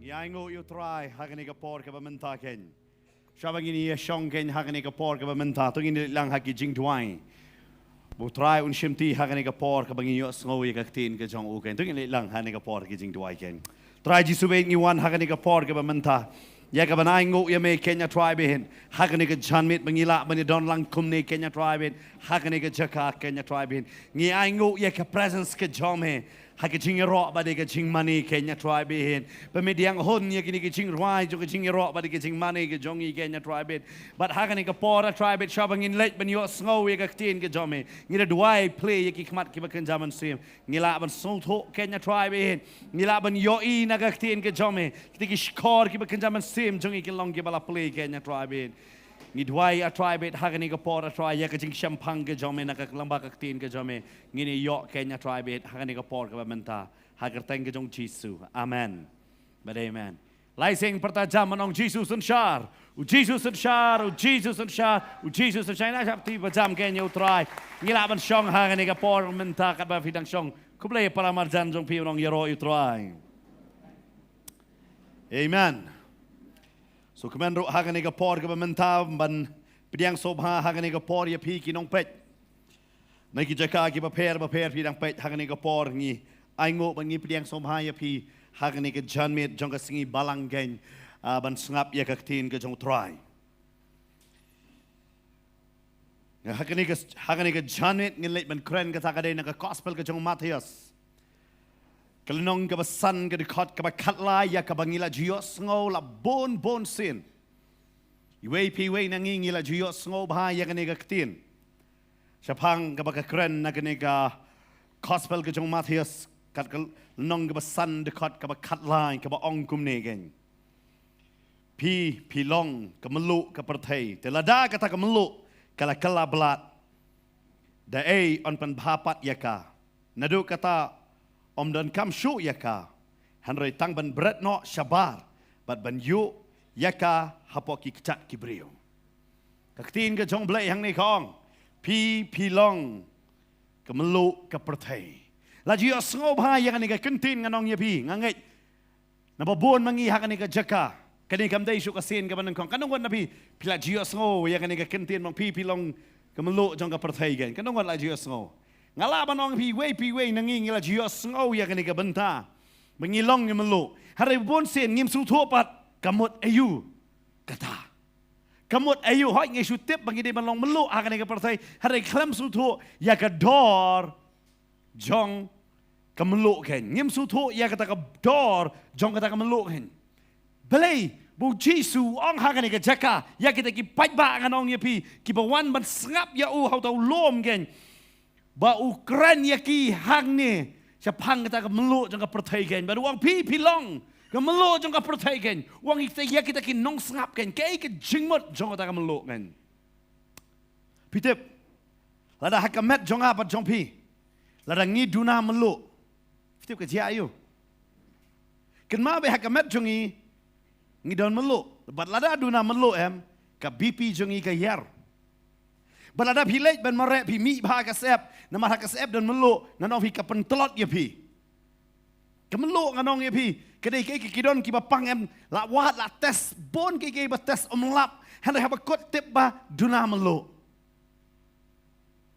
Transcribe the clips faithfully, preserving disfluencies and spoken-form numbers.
Ïa ainguh ïa u Trai ha kane ka por kaba mynta kein. Shwa ba ngin ïa shong kein ha kane ka por kaba mynta, to ngin ïa leit lang ha ki jingduwai. Ba u Trai un shimti ha kane ka por kaba ngin ïohsngew ïa ka ktien ka jong u kein. To ngin ïa leit lang ha kane ka por ki jingduwai kein. Trai Jisu, ba ngi wan ha kane ka por kaba mynta, ïa kaban ainguh ïa me kein, ïa Trai, ba hyn ha kane ka janmiet ba ngi lah ban ïa don lang kumne kein, ïa Trai, ba hyn ha kane ka jaka kein, ïa Trai, ba hyn ngi ainguh ïa ka presence ka jong me ha ka jingïaroh bad ïa ka jingmane kein, ïa Trai, ba hyn. Ba me dang hun ïa kine ki jingrwai jong ka jingïaroh bad ïa ka jingmane ka jong ngi kein, ïa Trai, ba hyn. Bad ha kane ka por, ïa Trai, ba hyn, shwa ba ngin leit ban ïohsngew ïa ka ktien ka jong me, ngi da duwai plie ïa ki khmat kiba kynja mynsiem. Ngi lah ban sngewthuh kein, ïa Trai, ba hyn. Ngi lah ban ïohi na ka ktien ka jong me. Kita ki shkor kiba kynja mynsiem jong ngi kin long kiba la plie kein, ïa Trai, ba hyn. Ngi duwai, ïa Trai, ba hyn ha kane ka por, ïa Trai, ïa ka jingshemphang ka jong me na ka lyngba ka ktien ka jong me. Ngin ïoh kein, ïa Trai, ba hyn ha kane ka por kaba mynta. Ha ka kyrteng ka jong u Jisu. Amen. Bad amen. Lai seng pyrta jam ban ong, Jisu synshar. U Jisu synshar, u Jisu synshar, u Jisu synshar. Ïa shah kti ba jam kein ïa u Trai. Ngi lah ban shong ha kane ka por mynta katba phi dang shong. Khublei para marjan jong phi, ban ong ïaroh ïa u Trai. Amen. So kmen ruh ha kane ka por kaba mynta ban pdiang sngewbha ha kane ka por ïa phi ki nongpeit. Na ki jaka kiba pher bapher phi dang peit ha kane ka por, ngi ainguh ba ngi pdiang sngewbha ïa phi ha kane ka janmiet jong ka sngi Balang kein, ah, ban sngap ïa ka ktien ka jong u Trai. Ha kane ka, ha kane ka janmiet ngin leit ban kren kata ka dei na ka gospel ka jong u Mathaios. Ka lynnong kaba san, ka dkhot kaba khatlai, ïa kaba ngi la ju ïohsngew la bun bun sien. Iwei pa iwei na ngi ngi la ju ïohsngew bha ïa kane ka ktien. Shaphang kaba ka kren na kane ka gospel ka jong u Mathaios, kat ka lynnong kaba san, dkhot kaba khatlai, kaba ong kumne kein. Phi, phi long ka mluh ka pyrthei. Te lada kata ka mluh ka la kylla blad, da ei yn pynbha pat ïa ka? Naduh kata ym donkam shuh ïa ka, hynrei tang ban bret noh shabar bad ban ïuh ïa ka hapoh ki kjat ki briew. Ka ktien ka jong u Blei hangne ka ong, phi, phi long ka mluh ka pyrthei. La ju ïohsngew bha ïa kane ka ktien, ngan ong ïa phi, nga ngeit naba bun ma ngi ha kane ka jaka, kane kam dei shuh ka sien kaba nyngkong. Katno ngut na phi phi la ju ïohsngew ïa kane ka ktien, ba ong phi, phi long ka mluh jong ka pyrthei kein? Katno ngut la ju ïohsngew? Nga lah ban ong phi, iwei pa iwei na ngi ngi la ju ïohsngew ïa kane ka bynta ba ngi long ki mluh. Hynrei bun sien ngim sngewthuh pat ka mut aïu kata. Ka mut aïu? Hooid, ngi shu tip ba ngi dei ban long mluh ha kane ka pyrthei, hynrei khlem sngewthuh ïa ka dor jong ka mluh kein. Ngim sngewthuh ïa kata ka dor jong kata ka mluh kein. Balei ba u Jisu u ong ha kane ka jaka ïa kita ki paidbah, ngan ong ïa phi, kiba wan ban sngap ïa u ha uta u lum kein, ba u kren ïa ki hangne shaphang kata ka mluh jong ka pyrthei kein? Ba u ong phi, phi long ka mluh jong ka pyrthei kein, u ong ïa kita, ïa kita ki nongsngap kein, kaei ka jingmut jong kata ka mluh kein? Phi tip, lada ha ka met jong nga bad jong phi, lada ngi duna mluh, phi tip ka jia aïu? Kynmaw ba ha ka met jong ngi, ngi don mluh. Bad lada duna mluh em, ka B P jong ngi ka hiar. Bad lada phi leit ban mareh, phi mih bha ha ka syep, namar ha ka syep don mluh, ngan ong phi, ka pyntlot ïa phi. Ka mluh, ngan ong ïa phi, ka dei kaei, ka, ki don kiba pang em, la wad, la test bun kiei kiei ba test ym lap, hynrei haba kut tip ba duna mluh.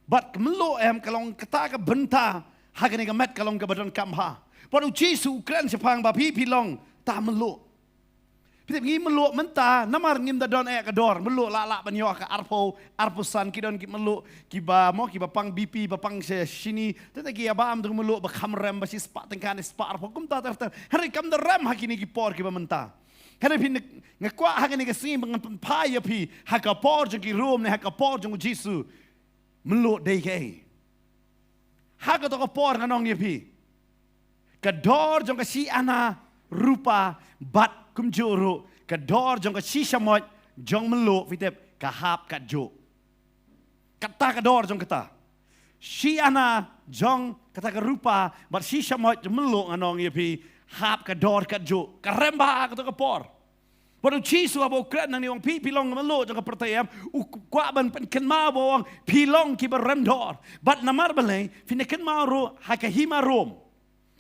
Bad ka mluh em, ka long kata ka bynta ha kane ka met, ka long kaba donkam bha. Bad u Jisu u kren shaphang ba phi, phi long ta mluh. Phi tip, ngi mluh mynta namar ngim da don eh ka dor. Mluh la lah ban ïoh ha ka arphew, arphew san. Ki don ki mluh kiba, mo, kiba pang B P, ba pang sha shini. Te te ki ïa bam tu mluh ba kham rem, ba shispah tyngka ne spah arphew, kumta ter ter. Hynrei kam da rem ha kine ki por kiba mynta. Hynrei phi, nga kwah ha kane ka sngi ba ngan pynphai ïa phi ha ka por jong ki Rom ne ha ka por jong u Jisu, mluh dei kaei. Ha kato ka por, ngan ong ïa phi, ka dor jong ka shi ana rupa bad kumjuh ruh ka dor jong ka shi shamoit jong mluh, phi tip, ka hap katjuh. Kata ka dor jong kata, shi ana jong kata ka rupa bad shi shamoit jong mluh, ngan ong ïa phi, hap ka dor katjuh. Ka rem bha ha kato ka por. Bad u Jisu haba u kren nangne, u ong phi, phi long ka mluh jong ka pyrthei em, u kwah ban pynkynmaw ba u ong phi long kiba rem dor. Bad namar balei? Phin ïa kynmaw ruh ha ka hima Rom,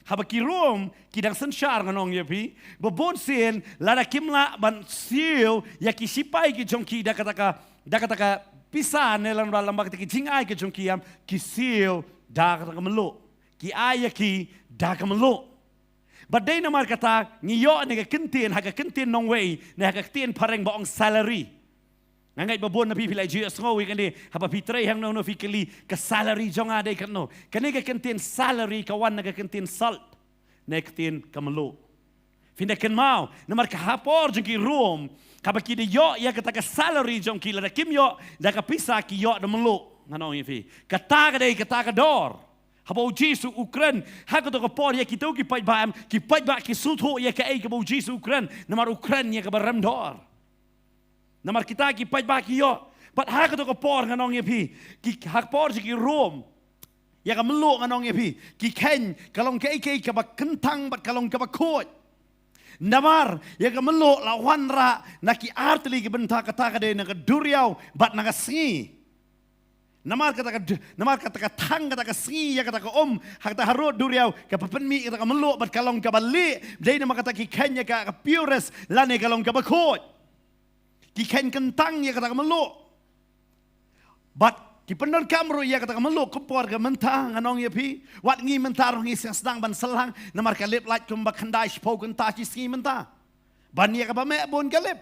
Haba ki Rom ki dang synshar, ngan ong ïa phi, ba bun sien lada kim lah ban siew ïa ki sipai ki jong ki da kata ka, da kata ka pisa ne lane lem bad kata ki jingai ki jong ki, em, ki siew da kata ka mluh. Ki ai ïa ki da ka mluh. Bad dei namar kata ngi ïoh ne ka kyntien, ha ka kyntien nongwei, ne ha ka kyntien phareng ba ong salary. Nga ngeit ba bun na phi phi la ju ïohsngew ïa kane, haba phi trei hangno hangno phi kylli, ka salary jong nga dei katno. Kane ka kyntien salary ka wan na ka kyntien salt, na ka kyntien ka mluh. Phin da kynmaw, namar ka ha por jong ki Rom, haba ki da ïoh ïa kata ka salary jong ki, lada kim ïoh da ka pisa, ki ïoh da mluh, ngan ong ïa phi. Kata ka dei kata ka dor. Haba u Jisu u kren ha kato ka por ïa kito ki paidbah, em, ki paidbah ki sngewthuh ïa kaei kaba u Jisu u kren, namar u kren ïa kaba rem dor. Namar kita ki paidbah ki ïoh. Bad ha kato ka por, ngan ong ïa phi, ki, ha ka por jong ki Rom, ïa ka mluh, ngan ong ïa phi, ki kheiñ ka long kaei kaei kaba kyntang bad ka long kaba khuid. Namar ïa ka mluh la wanrah na ki artylli ki bynta, kata ka dei na ka duriaw bad na ka sngi. Namar kata ka d-, namar kata ka thang kata ka sngi ïa kata ka um, ha kata harud duriaw, kaba pynmih kata ka mluh bad ka long kaba lieh, dei namar kata ki kheiñ ïa ka, ka purest, lane ka long kaba khuid. Ki kheiñ kyntang ïa kata ka mluh. Bad ki pyndonkam ruh ïa kata ka mluh kum por ka mynta, ngan ong ïa phi. Wat ngi mynta ruh ngi sdang sdang ban syllang, namar ka lip lait kumba khyndai shiphew kynta shi sngi mynta. Ban ïa kaba meh bun ka lip.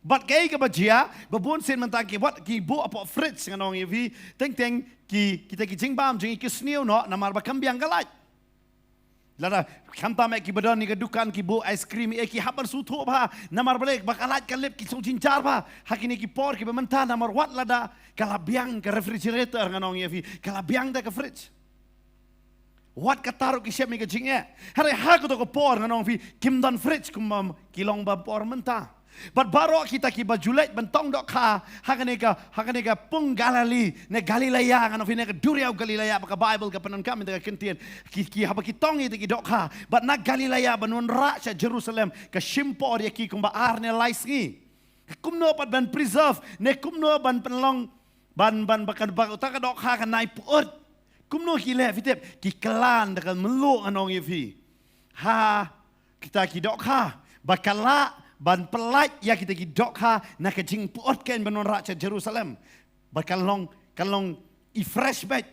Bad kaei kaba jia, ba bun sien mynta ki, wat ki buh hapoh fridge, ngan ong ïa phi, teng teng ki, kita ki jingbam jong ngi ki sniew noh, namar ba kam biang ka lait. Lada khamtam eh kiba don ïa ka dukan ki buh ice cream, eh, ki hap ban sngewthuh bha, namar balei, ba ka lait ka lip ki sngewjynjar bha ha kine ki por kiba mynta, namar wat lada ka la biang ka refrigerator, ngan ong ïa phi, ka la biang da ka fridge. Wat kata ruh ki shem ïa ka jingeh. Hynrei ha kato ka por, ngan ong ïa phi, kim don fridge kumba ki long ba por mynta. Bad baroh kita kiba ju leit ban tong dohkha ha kane ka, ha kane ka pung Galili, ne Galilea, ngan ong ïa phi, ne ka duriaw Galilea, ba ka Baibl ka pyndonkam ïa ka kyntien, ki, ki, haba ki tong ïa kita ki dohkha bad na Galilea ban wanrah sha Jerusalem, ka shim por ïa ki kumba ar ne lai sngi. Kumno pat ban preserve, ne kumno ban pynlong, ban, ban, ba ka, ba uta ka dohkha kan nai pyut. Kumno ki leh, phi tip, ki kylla da ka mluh, ngan ong ïa phi. Ha kita ki dohkha, ba ka lah ban pyllait ïa kita ki dohkha na ka jingpyut, kan ban wanrah sha Jerusalem. Ba ka long, ka long i fresh beit.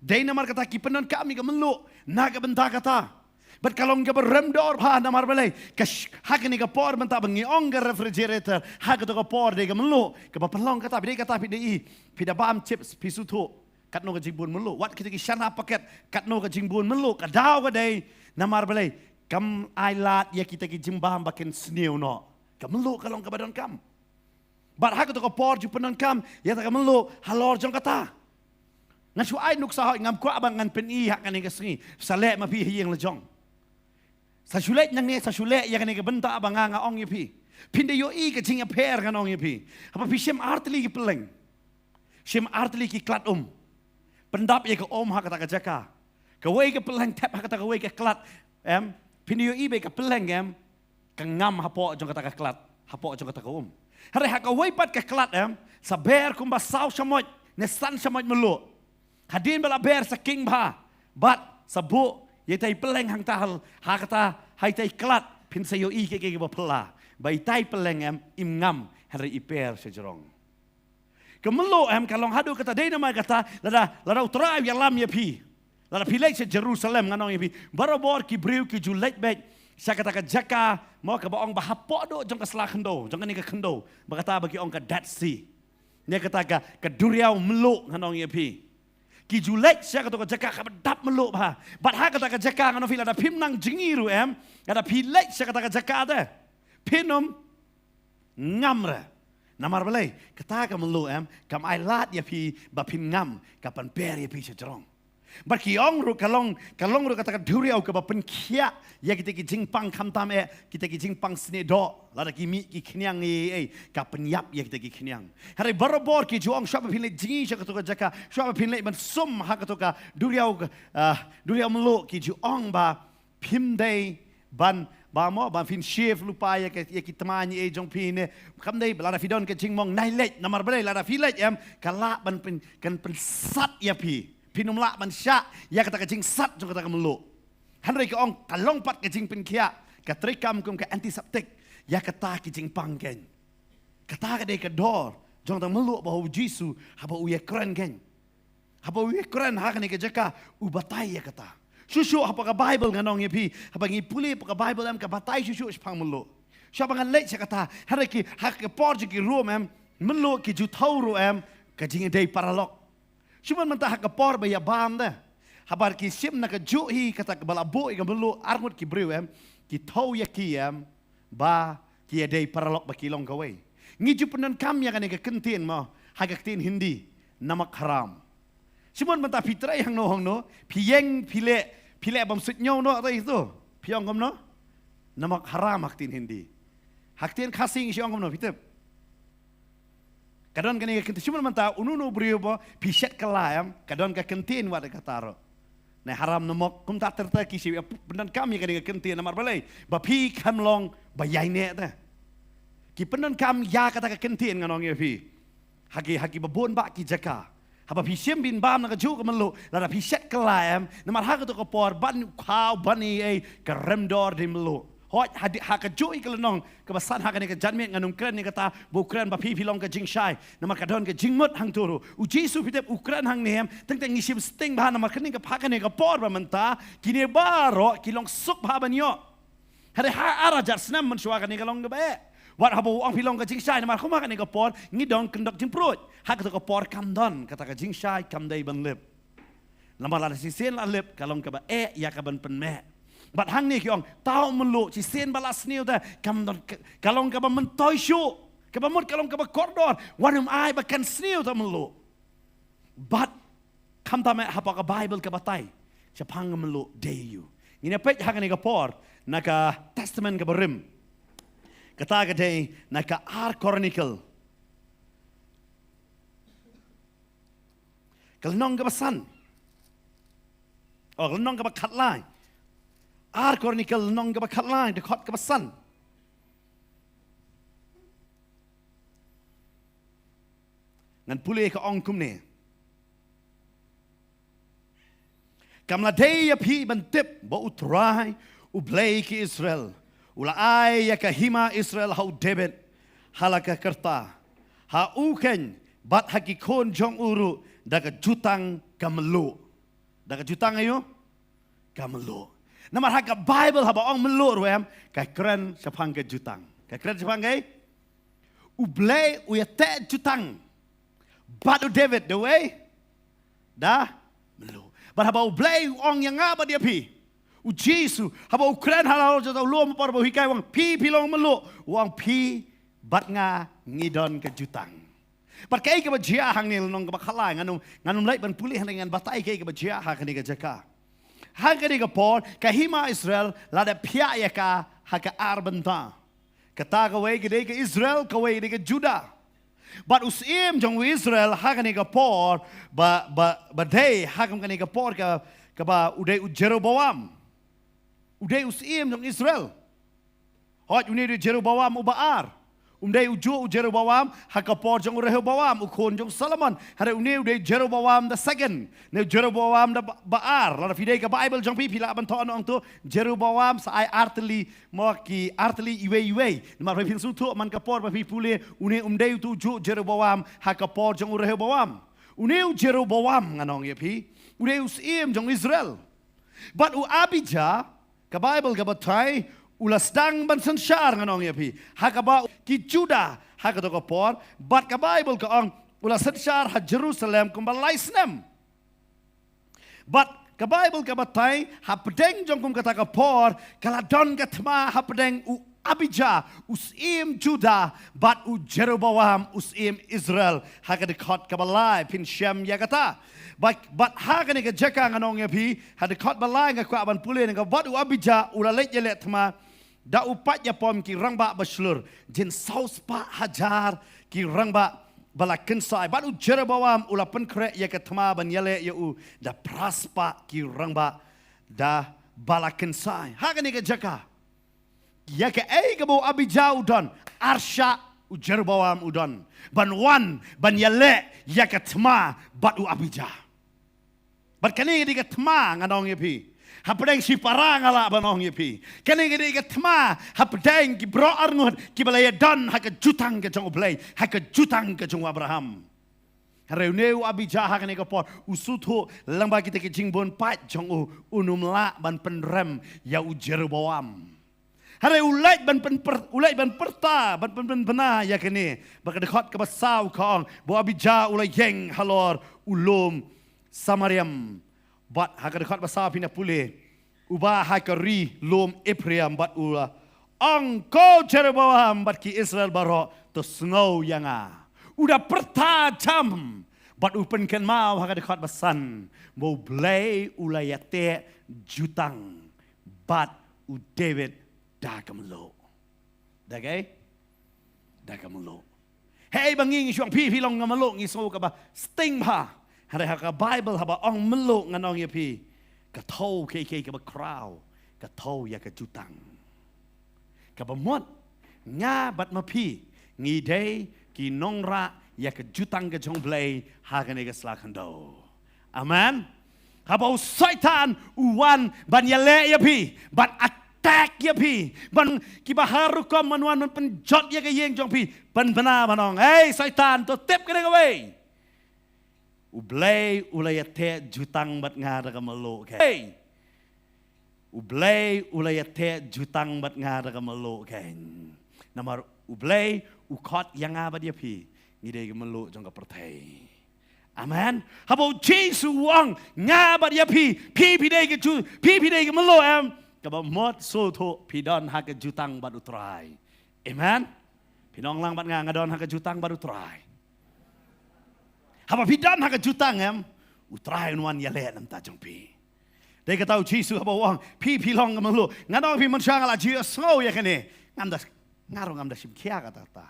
Dei namar kata ki pyndonkam ïa ka mluh na ka bynta kata. Bad ka long kaba rem dor bha, namar balei, ka sh-, ha kane ka por mynta ba ngi ong ka refrigerator, ha kato ka por dei ka mluh kaba pynlong kata. Phi dei kata, phi dei i, phi da bam chips, phi sngewthuh katno ka jingbun mluh. Wat kita ki shana paket, katno ka jingbun mluh, ka daw ka dei, namar balei, kam ai lad ïa kita ki jingbam ba kin sniew noh. Ka mluh ka long kaba donkam. Bad ha kato ka por ju pyndonkam ïa kata ka mluh halor jong kata. Ngan shu ai nuksa hoi, ngam kwah ba ngan pyni ha kane ka sngi. Sa leh ma phi ha ïing la jong. Sa shu leit nangne, sa shu leh ïa kane ka bynta ba nga, nga ong ïa phi. Phin da ïohi ka jingïapher, ngan ong ïa phi. Haba phi shim artylli ki pylleng, shim artylli ki klat um, pyndap ïa ka um ha kata ka jaka. Kawei ka pylleng thep ha kata kawei ka klat, em. Phin da ïohi ba ka pylleng, em, ka ngam hapoh jong kata ka klat, hapoh jong kata ka um. Hynrei ha kawei pat ka klat, em, sa ber kumba saw shamoit ne san shamoit mluh. Hadien ba la ber sa king bha, bad sa buh ïa itai pylleng hangta hal, ha kata, ha itai klat, phin sa ïohi kaei kaei kaba phylla. Ba itai pylleng, em, im ngam, hynrei i per sha jrong. Ka mluh, em, ka long haduh kata, dei namar kata, lada, lada U Trai u ïalam ïa phi, lada phi leit sha Jerusalem, ngan ong ïa phi, barabor ki briew ki ju leit beit sha kata ka jaka, mo, kaba ong ba hapoh duh jong ka sla khyndew, jong kane ka khyndew, ba kata ba ki ong ka Dead Sea. Ne kata ka, ka duriaw mluh, ngan ong ïa phi. Ki ju leit sha kato ka jaka kaba dap mluh bha. Bad ha kata ka jaka, ngan ong ïa phi, lada phim nang jngi ruh, em, lada phi leit sha kata ka jaka te, phin ym ngam re. Namar balei, kata ka mluh, em, kam ai lad ïa phi ba phin ngam, ka pynper ïa phi sha jrong. Bad ki ong ruh ka long, ka long ruh kata ka duriaw kaba pynkhiah ïa kita ki jingpang, khamtam eh kita ki jingpang snieh doh, lada ki mih ki khñiang, ei, ei, ka pynïap ïa kita ki khñiang. Hynrei barabor ki ju ong, shuwa ba phin leit jngi sha kato ka jaka, shuwa ba phin leit ban sum ha kato ka duriaw, ah, duriaw mluh, ki ju ong ba phim dei ban, ba mo, ba phin shave lypa ïa ki, ïa ki tmaiñ ei jong phi ne. Kam dei, lada phi don ka jingmong, nai leit, namar balei, lada phi leit, em, ka lah ban pyn-, kan pynsat ïa phi. Phin ym lah ban shah ïa kata ka jingsat jong kata ka mluh. Hynrei ka ong ka long pat ka jingpynkhiah, ka treikam kum ka antiseptic ïa kata ki jingpang keiñ. Kata ka dei ka dor jong tang mluh ba u Jisu haba u ïakren keiñ. Haba u ïakren ha kane ka jaka u batai ïa kata. Shuh shuh haba ka Baibl ngan ong ïa phi, haba ngi pule ha ka Baibl em ka batai shuh shuh shaphang mluh. Shuh ba ngan leit sha kata, hynrei ki ha ka por jong ki Rom em, mluh ki ju thew ruh em ka jingïadei paralok. Shuh mynta ha ka por ba ïa bam de, haba ki shim na kajuh hi kata kaba la buh ïa ka mluh arngut ki briew em, ki thew ïa ki em, ba ki ïadei paralok ba ki long kawei. Ngi ju pyndonkam ïa kane ka kyntien mo, ha ka ktien Hindi, namak haram. Shuh mynta phi trei hangno hangno, phi ïeng phi leh, phi leh bym suidñiew noh, te ito phi ong kumno? Namak haram ha ka ktien Hindi. Ha ka ktien Khasi ngi shu ong kumno, phi tip? Ka don kane ka kyntien, shuh mynta uno uno u briew ba phi shet kylla em, ka don ka kyntien wat kata ruh. Nai haram namak, kumta ter ter ki shu ïa pyndonkam ïa kane ka kyntien namar balei? Ba phi kham long ba ïaineh te. Ki pyndonkam ïa kata ka kyntien ngan ong ïa phi. Ha ki, ha ki ba bun bah ki jaka. Haba phi shim phin bam na kajuh ka mluh, lada phi shet kylla em, namar ha kato ka por ban khaw ban ei ei ka rem dor dei mluh. Hooid, ha di, ha kajuh hi ka lynnong kaba san ha kane ka janmiet ngan ym kren ïa kata, ba u kren ba phi phi long ka jingshai. Namar ka don ka jingmut hangto ruh. U Jisu phi tip u kren hangne em, teng teng ngi shim sting bha namar kane ka, ha kane ka por ba mynta, kine baroh ki long suk bha ban ïoh. Hynrei ha ar hajar snem mynshuwa kane ka long kaba eh. Wat haba u ong phi long ka jingshai namar kumba kane ka por ngi don kyndok jingpruid. Ha kato ka por kam don kata ka jingshai, kam dei ban lip. Namar lada shisien la lip ka long kaba eh ïa ka ban pynmeh. Bad hangne ki ong, tau mluh, shisien ba la sniew te, kam don ka, ka long kaba myntoi shuh. Kaba mut ka long kaba kordor, wat nym ai ba kan sniew te mluh. Bad khamtam eh hapoh ka Baibl ka batai shaphang ka mluh dei aiu. Ngin ïa peit ha kane ka por na ka Testament kaba rim. Kata ka dei na ka Ar Chronicle. Ka lynnong kaba san. Oh, ka lynnong kaba khatlai. Ar Chronicle lynnong kaba khatlai, dkhot kaba san. Ngan pule ka ong kumne. Kam la dei ïa phi ban tip ba U Trai, U Blei ki Israel, u la ai ïa ka hima Israel ha u David, ha la ka kyrta, ha u keiñ, bad ha ki khun jong u ruh, da ka jutang ka mluh. Da ka jutang aiu? Ka mluh. Namar ha ka Baibl haba ong mluh ruh em, ka kren shaphang ka jutang. Ka kren shaphang kaei? U Blei u ïateh jutang bad u David da uei? Da mluh. Bad haba U Blei u ong ïa nga bad ïa phi, U Jisu, haba u kren halor jong uta u lum ha por ba u hikai, u ong phi phi long mluh, u ong phi bad nga ngi don ka jutang. Bad kaei kaba jia hangne, lynnong kaba khatlai, ngan ym, ngan ym leit ban pule hangne, ngan batai kaei kaba jia ha kane ka jaka. Ha kane ka por ka hima Israel la dep phiah ïa ka ha ka ar bynta. Kata kawei ka dei ka Israel, kawei ka dei ka Judah. Bad u syiem jong u Israel ha kane ka por ba, ba, ba dei ha kane ka por ka, kaba u dei u Jeroboam. U dei u syiem jong Israel. Hooid, une u dei Jeroboam uba ar. Um dei ujuh u Jeroboam ha ka por jong u Rehoboam u khun jong u Solomon. Hynrei une u dei Jeroboam the second, ne u Jeroboam da ba, ba ar. Lada phi dei ka Baibl jong phi, phi lah ban thoh noh hangto Jeroboam sa ai ar tylli, mo, ki ar tylli iwei iwei. Namar phin sngewthuh man ka por ba phi pule, une um dei uto ujuh Jeroboam ha ka por jong u Rehoboam. Une u Jeroboam ngan ong ïa phi, u dei u syiem jong Israel. Bad u Abijah, ka Baibl ka batai, u la sdang ban synshar, ngan ong ïa phi, ha kaba ki Judah ha kato ka por, bad ka Baibl ka ong u la synshar ha Jerusalem kumba lai snem. Bad ka Baibl ka batai, hapdeng jong kum kata ka por ka la don ka thma hapdeng u Abijah, u syiem Judah, bad u Jeroboam, u syiem Israel, ha ka dkhot kaba lai, phin shem ïa kata. Bad, bad ha kane ka jaka ngan ong ïa phi, ha dkhot ba lai nga kwah ban pule, nga, bad u Abijah u la leit ïaleh thma da u paid ïapom ki rangbah ba shlur, jin saw spah hajar ki rangbah ba la kynsai. Bad u Jeroboam u la pynkhreh ïa ka thma ban ïaleh ïa u da phra spah ki rangbah da ba la kynsai. Ha kane ka jaka, ïa kaei kaba u Abijah u don, arshah u Jeroboam u don ban wan ban ïaleh ïa ka thma bad u Abijah. Bad kane ka dei ka thma, ngan ong ïa phi, Hapdeng shipara nga lah ban ong ïa phi, kane ka dei ka thma hapdeng ki briew arngut kiba la ïadon ha ka jutang ka jong U Blei, ha ka jutang ka jong u Abraham. Hynrei une u Abijah ha kane ka por u sngewthuh lyngba kita ki jingbun paid jong u, un ym lah ban pynrem ïa u Jeroboam. Hynrei u leit ban pynpyr-, u leit ban pyrta, ban pyn-, pynbna ïa kane. Bad ka dkhot kaba saw ka ong ba u Abijah u la ïeng halor u lum Samarium. Bad ha ka dkhot ba saw phin ïa pule, uba ha ka ri lum Ephraim, bad u la ong, ko Jeroboam bad ki Israel baroh, to sngew ïa nga. U da pyrta jam bad u pynkynmaw ha ka dkhot ba san ba U Blei u la ïateh jutang bad u David da ka mluh. Da kaei? Da ka mluh. Hei ba ngi, ngi shu ong phi, phi long ka mluh, ngi sngew kaba sting bha. Hynrei ha ka Baibl haba ong mluh, ngan ong ïa phi, ka thew kaei kaei kaba khraw, ka thew ïa ka jutang. Kaba mut nga bad ma phi ngi dei ki nongrah ïa ka jutang ka jong U Blei ha kane ka sla khyndew. Amen. Haba u Soitan u wan ban ïaleh ïa phi, ban attack ïa phi, ban kiba har rukom ban wan ban pynjot ïa ka ïing jong phi, pynbna ban ong, hei Soitan, to tip kane kawei. U Blei u la ïateh jutang bad nga da ka mluh kein. Hei. U Blei u la ïateh jutang bad nga da ka mluh kein. Namar U Blei u khot ïa nga bad ïa phi ngi dei ka mluh jong ka pyrthei. Amen. Haba u Jisu u ong nga bad ïa phi, phi phi dei ka ju-, phi phi dei ka mluh em. Kaba mut sngewthuh phi don ha ka jutang bad U Trai. Amen. Phin ong lang bad nga, nga don ha ka jutang bad U Trai. Haba phi don ha ka jutang em, U Trai un wan ïaleh na ka bynta jong phi. Dei kata u Jisu haba u ong phi phi long ka mluh. Ngan ong ïa phi, mynshuwa nga la ju ïohsngew ïa kane. Ngam da, nga ruh ngam da shim khia kata kata.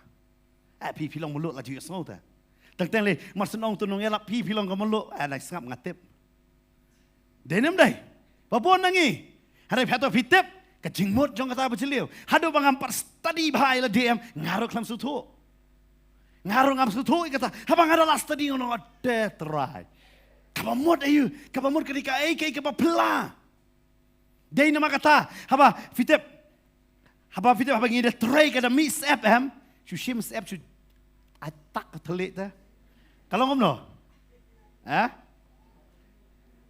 Eh, phi phi long mluh la ju ïohsngew te. Teng teng lei mar shen ong tu nongïalap phi phi long ka mluh, eh, nai sngap, nga tip. Dei ne ym dei? Ba bun na ngi. Hynrei phi hato phi tip ka jingmut jong kata ba jylliew? Haduh ba ngam pat study bha ïa lade em, nga ruh khlem sngewthuh. Nga ruh ngam sngewthuh ïa kata. Haba nga da la study ngan ong, ade Trai, kaba mut aïu? Kaba mut ka dei kaei kaei kaba phylla. Dei namar kata haba phi tip, haba phi tip, haba ngi da trei ka da mih syep em, shu shim syep shu ai tak ka thylliej te. Ka long kumno? Eh?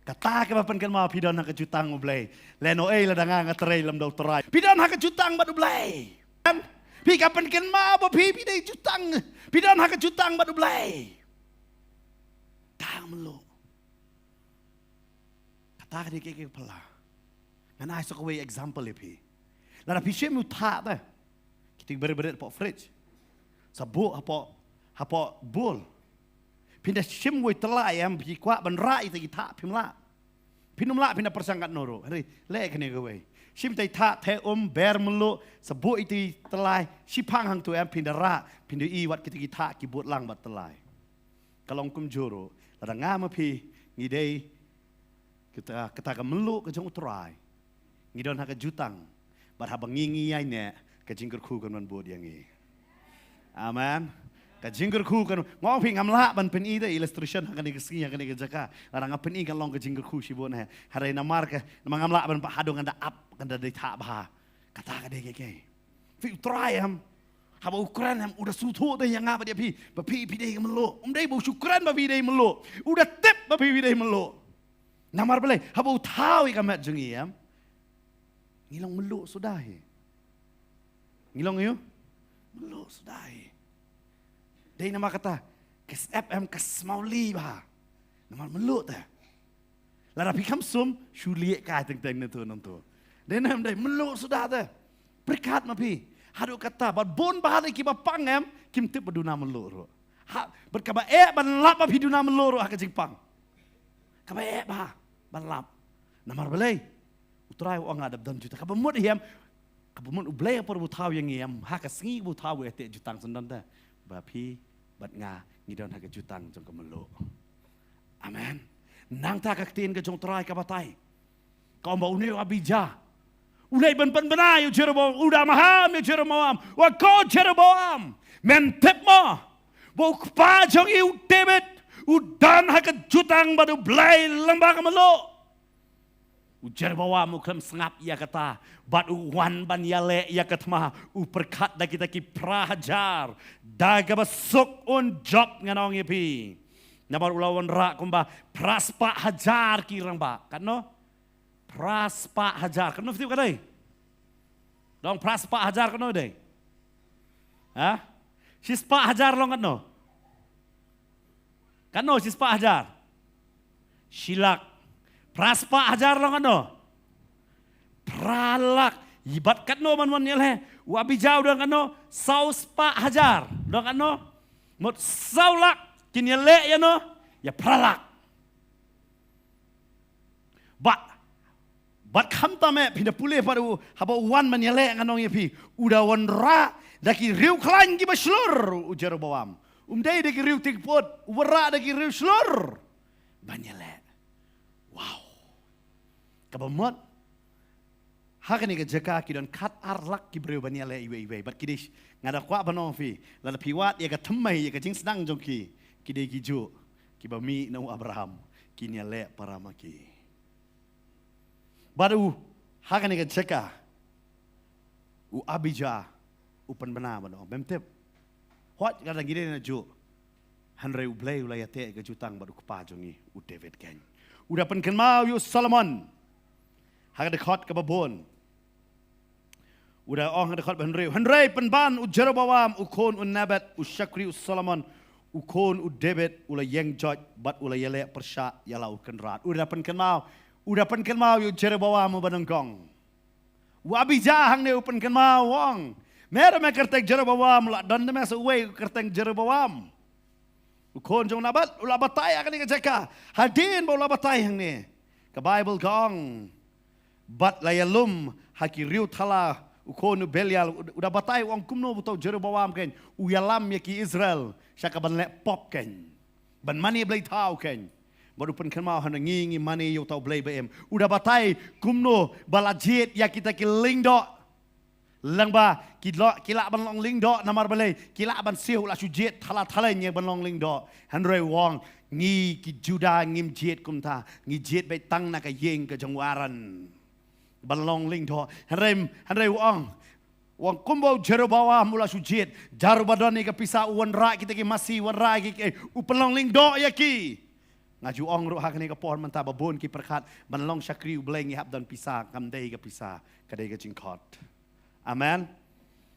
Kata kaba pynkynmaw phi don ha ka jutang U Blei. Lehnohei lada nga nga trei lem da U Trai, phi don ha ka jutang bad U Blei. Em? Phi, ka pynkynmaw ba phi phi dei jutang, phi don ha ka jutang bad U Blei. Tang mluh. Kata ka dei kaei kaei ka phylla. Ngan ai sa kawei example ïa phi. Lada phi shim u thah te, kita ki bret bret hapoh fridge, sa buh hapoh, hapoh bowl. Phin da shim wei tyllai em, phi kwah ban rah ïa kita ki thah, phim lah. Phin ym lah, phin da pyrshang katno ruh. Hynrei leh kane kawei. Shim ita i thah, theh um, ber mluh, sa buh ita i tyllai, shiphang hangto em, phin da rah, phin da i wat kita ki thah ki bud lang bad tyllai. Ka long kumjuh ruh lada nga ma phi ngi dei kita, kita ka mluh ka jong U Trai. Ngi don ha ka jutang. Bad haba ngi ngi ïaineh, ka jingkyrkhu kan wan bud ïa ngi. Amen. Ka jingkyrkhu kan, nga ong phi, ngam lah ban pyni te illustration ha kane ka sngi, ha kane ka jaka. Lada nga pyni kan long ka jingkyrkhu shibun eh. Hynrei namar ka, namar ngam lah ban, haduh ngan da ap, ngan da dei thah bha. Kata ka dei kaei kaei. Phi, U Trai em, haba u kren em, u da sngewthuh te ïa nga bad ïa phi ba phi phi dei ka mluh. Um dei ba u shu kren ba phi dei mluh, u da tip ba phi phi dei mluh. Namar balei? Haba u thaw ïa ka met jong ngi em, ngi long mluh suda hi. Ngi long aïu? Mluh suda hi. Dei namar kata ka syep em ka smaw li bha. Namar mluh te. Lada phi kham sum, shu lieh kai teng teng nangto nangto. Dei ne ym dei? Mluh suda te. Pyrkhat ma phi. Haduh katta bad bun bha de kiba pang em, kim tip ba duna mluh ruh. Ha, bad kaba eh ban lap ba phi duna mluh ruh ha ka jingpang. Kaba eh bha ban lap. Namar balei? U Trai u ong nga dap don jutang. Kaba mut hi em, kaba mut U Blei ha por ba u thaw ïa ngi em, ha ka sngi ba u thaw, u ïateh jutang syndon te ba phi bad nga ngi don ha ka jutang jong ka mluh. Amen. Nangta ka ktien ka jong U Trai ka batai, ka ong ba une u Abijah u leit ban pynbna ïa u Jeroboam, u da maham ïa u Jeroboam, u ong, ko Jeroboam, men tip mo ba u kpa jong ngi u David u don ha ka jutang bad U Blei lyngba ka mluh? U Jeroboam u khlem sngap ïa kata, bad u wan ban ïaleh ïa ka thma, u pyrkhat da kita ki phra hajar, da kaba suk un jop ngan ong ïa phi. Namar u la wanrah kumba phra spah hajar ki rangbah. Katno? Phra spah hajar. Katno phi tip ka dei? Dang phra spah hajar katno dei? Ha? Shi spah hajar long katno? Katno shi spah hajar? Shi lak. Phra spah hajar long katno? Phra lak. Ïa bad katno ban wan ïaleh? U Abijah u don katno? Saw spah hajar. Don katno? Mut saw lak. Kin ïaleh ïano? Ïa phra lak. Bad, bad khamtam eh, phin da pule pat u, haba u wan ban ïaleh ngan ong ïa phi, u da wanrah da ki riew khlaiñ kiba shlur u Jeroboam. Um dei da ki riew tieng put, u wanrah da ki riew shlur ban ïaleh. Wow. Kaba mut, ha kane ka jaka ki don khat ar lak ki briew ban ïaleh iwei iwei. Bad ki dei, nga da kwah ban ong phi, lada phi wad ïa ka thymmei ïa ka jingsdang jong ki, ki dei kijuh kiba mih na u Abraham, kin ïaleh para ma ki. Bad u, ha kane ka jaka, u Abijah u pynbna ban ong, mem tip. Hooid, ka dang ngi dei najuh. Hynrei U Blei u la ïateh ka jutang bad u kpa jong ngi, u David keiñ. U da pynkynmaw ïa u Solomon ha ka dkhot kaba bun. U da ong ha ka dkhot ba hynriew, hynrei pynban u Jeroboam u khun u Nebat, u shakri u Solomon, u khun u David, u la ïeng joit bad u la ïaleh pyrshah ïa la u kynrad. U da pynkynmaw, u da pynkynmaw ïa u Jeroboam uba nyngkong. U Abijah hangne u pynkynmaw u ong, me da me kyrteng Jeroboam, la don da me sa uwei u kyrteng Jeroboam. U khun jong u Nebat u la batai ha kane ka jaka. Hadien ba u la batai hangne, ka Baibl ka ong, bad la ïalum ha ki riew thala u khun u Belial. U da batai u ong kumno ba uta u Jeroboam keiñ u ïalam ïa ki Israel sha ka ban leh pop keiñ, ban mane blei thaw keiñ. Bad u pynkynmaw, hana ngi, ngi mane ïa uta u Blei ba im. U da batai kumno ba la jied ïa kita ki lyngdoh. Lyngba ki lah, ki lah ban long lyngdoh namar balei? Ki lah ban siew, la shu jied thala thala ïa ban long lyngdoh. Hynrei u ong, ngi ki Juda ngim jied kumta. Ngi jied beit tang na ka ïing ka jong u Aaron ban long lyngdoh. Hynrei, hynrei u ong, u ong kumba u Jeroboam u la shu jied, jar uba don ïa ka pisa u wanrah kita ki masi, wanrah ki, ki, u pynlong lyngdoh ïa ki. Nga ju ong ruh ha kane ka por mynta, ba bun ki pyrkhat ban long shakri U Blei ngi hap don pisa. Kam dei ka pisa, ka dei ka jingkhot. Amen.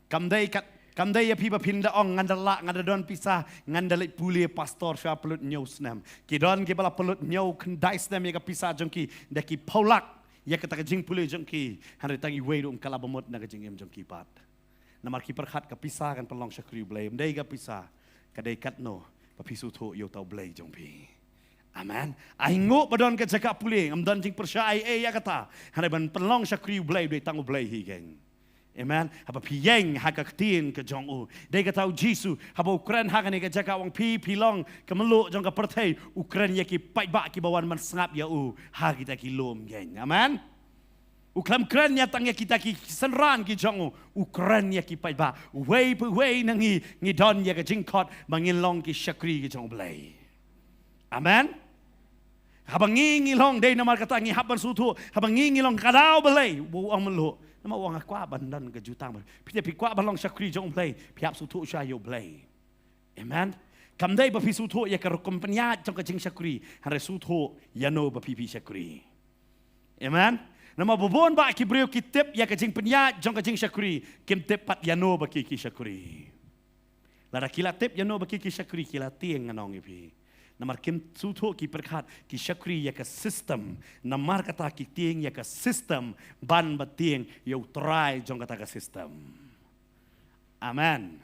Kam dei kat, kam dei ïa phi ba phin da ong, ngan da lah, ngan da don pisa, ngan da leit pule pastor sha pynlut hynñiew snem. Ki don kiba la pynlut hynñiew khyndai snem ïa ka pisa jong ki, da ki phew lak ïa kata ka jingpule jong ki. Hynrei tang iwei ruh ym kylla ba mut na ka jingim jong ki pat. Namar ki pyrkhat ka pisa kan pynlong shakri U Blei. Ym dei ka pisa, ka dei katno ba phi sngewthuh ïa uta U Blei jong phi. Amen. Ai nguh ba don ka jaka pule, ngam don jingpyrshah ei ei ïa kata. Hynrei ban pynlong shakri U Blei, U Blei, tang U Blei hi keiñ. Amen. Haba phi ïeng ha ka ktien ka jong u, dei kata U Jisu, haba u kren ha kane ka jaka, u ong phi, phi long ka mluh jong ka pyrthei, u kren ïa ki paidbah kiba wan ban sngap ïa u ha kita ki lum keiñ. Amen. U khlem kren ïa tang ïa kita ki synran ki jong u, u kren ïa ki paidbah. Uwei pa uwei na ngi, ngi don ïa ka jingkhot ba ngin long ki shakri ki jong U Blei. Amen. Haba ngi, ngi long, dei namar kata ngi hap ban sngewthuh, haba ngi, ngi long ka daw balei ba u ong mluh? Namar u ong nga kwah ban don ka jutang. Phi te phi kwah ban long shakri jong U Blei, phi hap sngewthuh sha ïa U Blei. Amen. Kam dei ba phi sngewthuh ïa ka rukom pynïaid jong ka jingshakri, hynrei sngewthuh ïano ba phi, phi shakri. Amen. Namar ba bun bah ki briew ki tip ïa ka jingpynïaid jong ka jingshakri, kim tip pat ïano ba ki, ki shakri. Lada ki la tip ïano ba ki, ki shakri, ki la tieng, ngan ong ïa phi. Namar kim sngewthuh, ki pyrkhat ki shakri ïa ka system. Namar kata ki tieng ïa ka system ban ba tieng ïa U Trai jong kata ka system. Amen.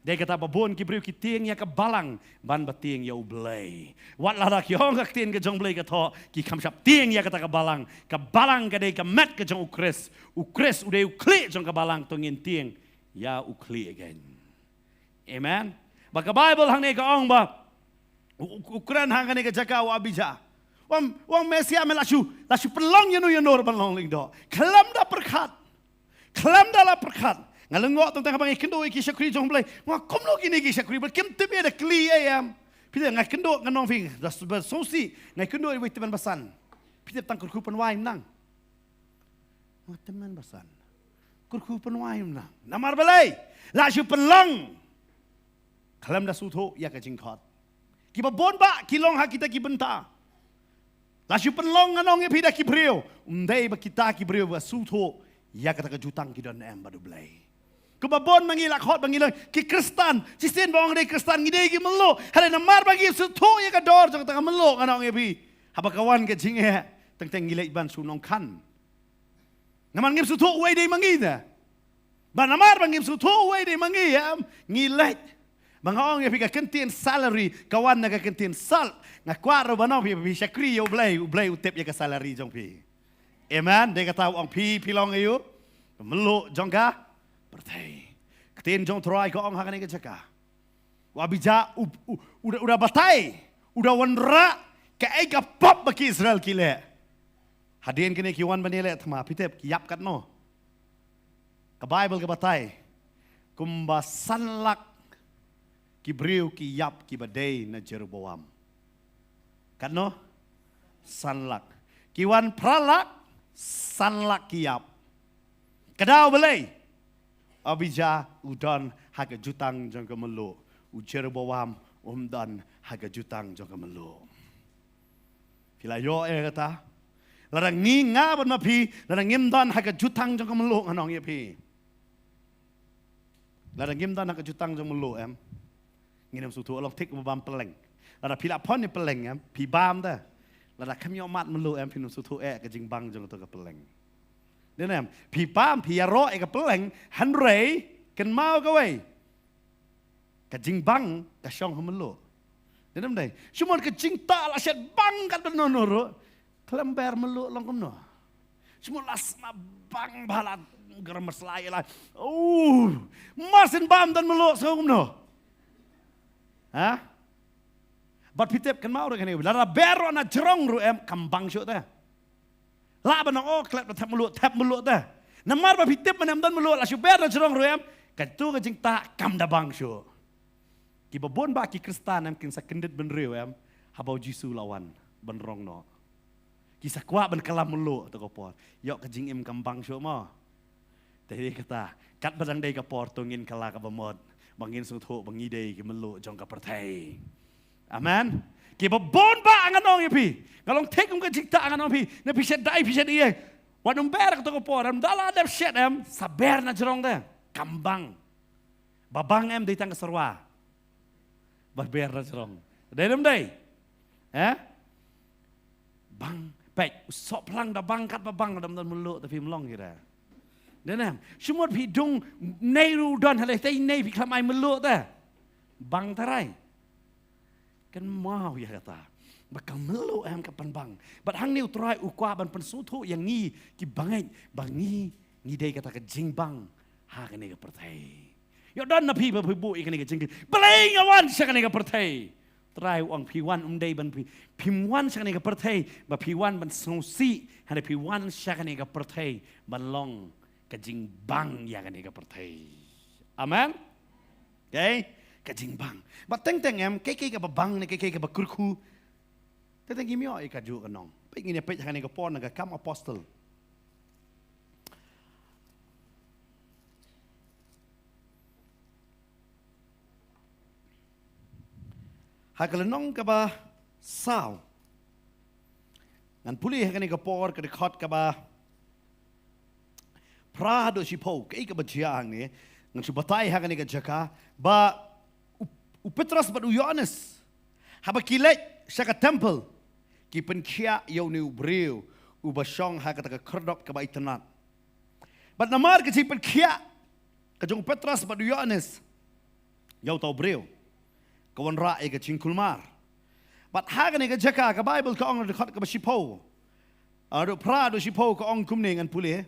Dei kata ba bun ki briew ki tieng ïa ka balang ban ba tieng ïa U Blei. Wat lada ki ong ka ktien ka jong U Blei ka thoh, ki kham shym tieng ïa kata ka balang. Ka balang ka dei ka met ka jong U Khrist. U Khrist u dei u khlieh jong ka balang, to ngin tieng ïa u khlieh keiñ. Amen. Ba ka Baibl hangne ka ong ba u, u, u kren hangne ka jaka u Abijah. U ong, u ong me sha me la shu, la shu pynlong ïano ïano ruh ban long lyngdoh. Khlem da pyrkhat. Khlem da la pyrkhat. Nga lyngngoh tang tang haba nga kynduh ïa ki shakri jong U Blei. Nga ong kumno kine ki shakri, ba kim tip ïa da kylli ïa em. Phi te nga kynduh, ngan ong phi, da sngewsih, nga kynduh ïa wei tymmen basan. Phi te tang kyrkhu pynwai nang. Tymmen basan. Kyrkhu pynwai ym nang. Namar balei? La shu pynlong. Khlem da sngewthuh ïa ka jingkhot. Kiba bun bah ki long ha kita ki bynta. La shu pynlong, ngan ong ïa phi, da ki briew. Ym dei ba kita ki briew ba sngewthuh ïa kata ka jutang ki don ne em bad U Blei. Kumba bun ma ngi la khot ba ngi long ki Khristan. Shisien ba ong dei Khristan, ngi dei ki mynluk. Hynrei namar ba ngi sngewthuh ïa ka dor jong kata ka mynluk, ngan ong ïa phi, haba ka wan ka jingeh, teng teng ngi leit ban shu nongkhan. Namar ngim sngewthuh uei dei ma ngi te. Ba namar ba ngim sngewthuh uei dei ma ngi, em, ngi leit. Ba nga ong ïa phi, ka kyntien salary ka wan na ka kyntien salt. Nga kwah ruh ban ong ïa phi, phi shakri ïa U Blei, U Blei u tip ïa ka salary jong phi. Amen. Dei kata u ong phi, phi long aïu? Ka mynluk jong ka pyrthei. Ka ktien jong U Trai ka ong ha kane ka jaka, u Abijah u, u, u da, u da batai, u da wanrah kaei ka pop ba ki Israel ki leh. Hadien kine ki wan ban ïaleh thma, phi tip ki ïap katno? Ka Baibl ka batai kumba san lak ki briew ki ïap kiba dei na Jeroboam. Katno? San lak. Ki wan phra lak, san lak ki ïap. Ka daw balei? Abijah u don ha ka jutang jong ka mynluk. U Jeroboam um don ha ka jutang jong ka mynluk. Phi la ïoh ïa kata? Lada ngi, nga bad ma phi, lada ngim don ha ka jutang jong ka mynluk, ngan ong ïa phi. Lada ngim don ha ka jutang jong ka mynluk, em, ngin ym sngewthuh, long thik ba bam pylleng. Lada phi la pon ïa pylleng, em, phi bam te. Lada khlem ïoh mad mynluk, em, phin ym sngewthuh eh ka jingbang jong kato ka pylleng. Dei ne em, phi bam, phi ïaroh ïa ka pylleng, hynrei kynmaw kawei, ka jingbang ka shong ha mynluk. Dei ne em dei? Shu mut ka jingtah la shet bang katba no no ruh, khlem ber mynluk long kumno. Shu mut la sma bang bha, la garam masala ïa la. Oh, mar shen bam don mynluk sngew kumno? Ha? Bad phi tip, kynmaw ruh kane, lada ber ruh na jrong ruh, em, kam bang shuh te. Lah ban ong, oh, klet ba thep mynluk, thep mynluk te. Namar ba phi tip mynne ym don mynluk, la shu ber na jrong ruh, em, kato ka jingtah kam da bang shuh. Kiba bun bah ki Khristan, em, kin sa kyndit bynriew, em, haba U Jisu la wan ban rong noh. Ki sa kwah ban kylla mynluk ha kato ka por. Ïoh ka jingim kam bang shuh mo. Te dei kata, katba dang dei ka por, to ngin kylla kaba mut, ba ngin sngewthuh ba ngi dei ki mynluk jong ka pyrthei. Amen. Kiba bun bah ngan ong ïa phi, nga long thik kum ka jingtah, ngan ong ïa phi, ne phi shet dei, phi shet ei, wat nym ber kato ka por, em, da la dep shet, em, sa ber na jrong te. Kam bang. Ba bang, em, dei tang ka serwa. Ba ber na jrong. Dei ne ym dei? Eh? Bang, peit, u sohphlang da bang katba bang, da ym don mynluk te phim long hi re. Dei ne em? Shu mut phi dung, nei ruh don, hynrei te nei phi khlem ai mynluk te. Bang tharai. Kynmaw ïa kata. Ba ka mynluk, em, ka pynbang. Bad hangne U Trai u kwah ban pynsngewthuh ïa ngi ki bangeit ba ngi, ngi dei kata ka jingbang ha kane ka pyrthei. Ïoh don na phi ba phi buh ïa kane ka jingkylli, balei nga wan sha kane ka pyrthei? Trai u ong phi wan ym dei ban phi, phim wan sha kane ka pyrthei ba phi wan ban sngewsih, hynrei phi wan sha kane ka pyrthei ban long ka jingbang ïa kane ka pyrthei. Amen. Okay? Ka jingbang. Bad teng teng, em, kaei kaei kaba bang ne kaei kaei kaba kyrkhu. Teng teng ngim ïoh ïa kajuh ka nong. Peit, ngin ïa peit ha kane ka por na ka Kam Apostol. Ha ka lynnong kaba saw. Ngan pule ha kane ka por, ka dkhot kaba phra haduh shiphew, kaei kaba jia hangne. Ngan shu batai ha kane ka jaka ba u, u Petros bad u Ïoannis, haba ki leit sha ka temple, ki pynkhiah ïa une u briew uba shong ha kata ka khyrdop kaba itynnad. Bad namar ka jingpynkhiah ka jong u Petros bad u Ïoannis ïa uta u briew, ka wanrah ïa ka jingkulmar. Bad ha kane ka jaka, ka Baibl ka ong, dkhot kaba shiphew, haduh phra haduh shiphew, ka ong kumne, ngan pule.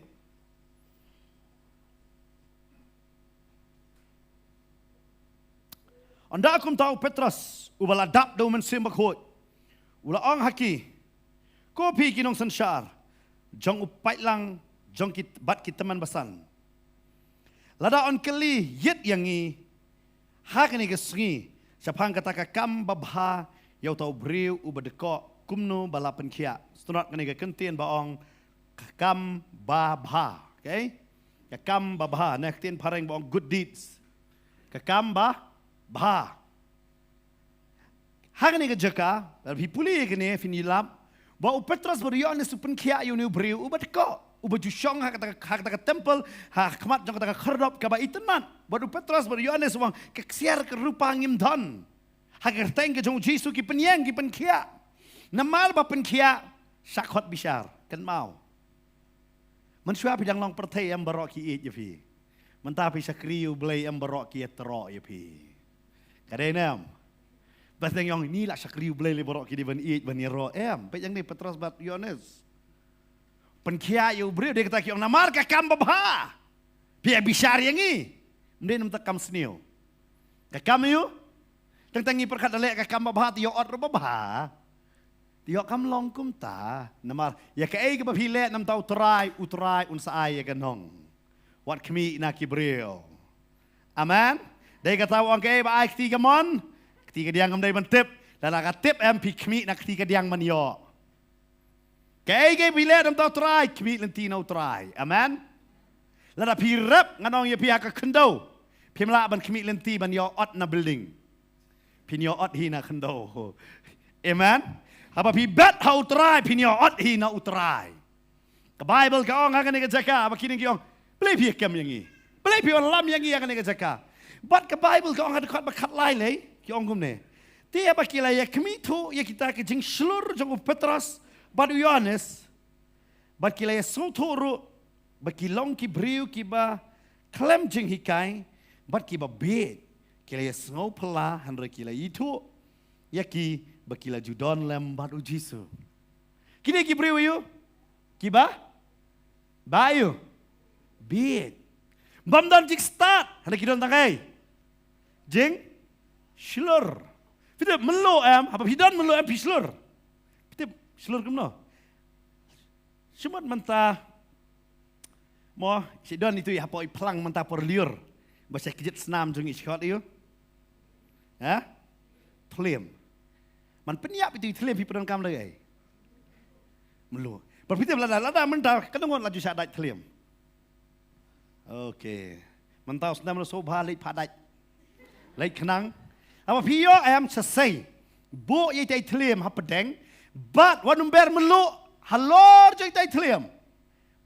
Ynda kumta u Petros, uba la dap da u Mynsiem Bakhuid, u la ong ha ki, ko phi ki nongsynshar jong u paidlang jong ki, bad ki tymmen basan, lada yn kylli ïit ïa ngi ha kane ka sngi shaphang kata ka kam babha ïa uta u briew uba dkoh, kumno ba la pynkhiah. Sngewtynnad, kane ka kyntien ba ong ka, kam babha. Okay? Ka kam babha, na ka ktien phareng ba ong good deeds. Ka kam babha. Ha kane ka jaka, lada phi pule ïa kane phin ïalap ba u Petros bad u Ïohannes u pynkhiah ïa une u briew uba dkoh, uba ju shong ha kata, ha kata ka temple, ha khmat jong kata ka khyrdop kaba itynnad. Bad u Petros bad u Ïohannes u ong, ka ksiar ka rupa ngim don. Ha ka kyrteng ka jong u Jisu ki pynïeng, ki pynkhiah. Namar ba pynkhiah, shah khot bishar, kynmaw. Mynshuwa phi dang long pyrthei em baroh ki ïeit ïa phi. Mynta phi shakri ïa u Blei em baroh ki ïatroh ïa phi. Ka dei ne em? Bad dang ong ni la shakri ïa u Blei lei baroh ki dei ban ïeit ban ïaroh em. Peit ïa ngi Petros bad Ïohannes. Pynkhiah ïa u briew dei kata ki ong namar ka kam babha. Phi ïa bishar ïa ngi. Ym dei namar ka kam sniew. Ka kam ïa u. Tang tang ngi pyrkhat da leh ka kam babha te ïoh ot ruh babha. Te ïoh kam long kumta. Namar ïa kaei kaba phi leh na bynta u Trai, u Trai un sa ai ïa ka nong. Wat khmih na ki briew. Amen. Dei kata u ong kaei ba ai kti kamon, kti kadiang kam dei ban tip. Lada ka tip em phi khmih na kti kadiang ban ïoh. Kaei kaei phi leh na bynta u Trai, khmih lynti na u Trai. Amen. Lada phi rep ngan ong ïa phi ha ka khyndew, phim lah ban khmih lynti ban ïoh ot na building. Phin ïoh ot hi na khyndew. Amen. Haba phi bet ha u Trai phin ïoh ot hi na u Trai. Ka Baibl ka ong ha kane ka jaka ba kine ki ong, balei phi ïa kem ïa ngi? Balei phi wallam ïa ngi ha kane ka jaka? Bad ka Baibl ka ong ha dkhot ba khatlai lei, ki ong kumne. Te haba ki la ïa khmih thuh ïa kita ki jingshlur jong u Petros bad u Ïohannes, bad ki la ïa sngewthuh ruh ba ki long ki briew kiba khlem jinghikai bad kiba bieit, ki la ïa sngewphylla hynrei ki la ithuh ïa ki ba ki la ju don lem bad u Jisu. Kine ki briew aïu? Kiba ba aïu? Bieit. Bym don jingstad, hynrei ki don tang ei? Jingshlur. Phi tip mylluh em? Haba phi don mylluh em phi shlur? Phi tip shlur kumno? Shu mut mynta mo, shi don itu i hapoh i phlang mynta por lyiur. Ba shi kjit snam jong i shi khot aïu? Ha? Thliem. Man pynïap itu i thliem phi pyndonkam da ei? Mylluh. Bad phi tip lada, lada mynta ka nongot la ju shah dait thliem. Okay. Mynta u snem ruh sngewbha leit phah dait. Leit khnang. Haba phi ïoh em sa sei. Buh ïa itai thliem ha pdeng. Bad wat nym ber mylluh halor jong itai thliem.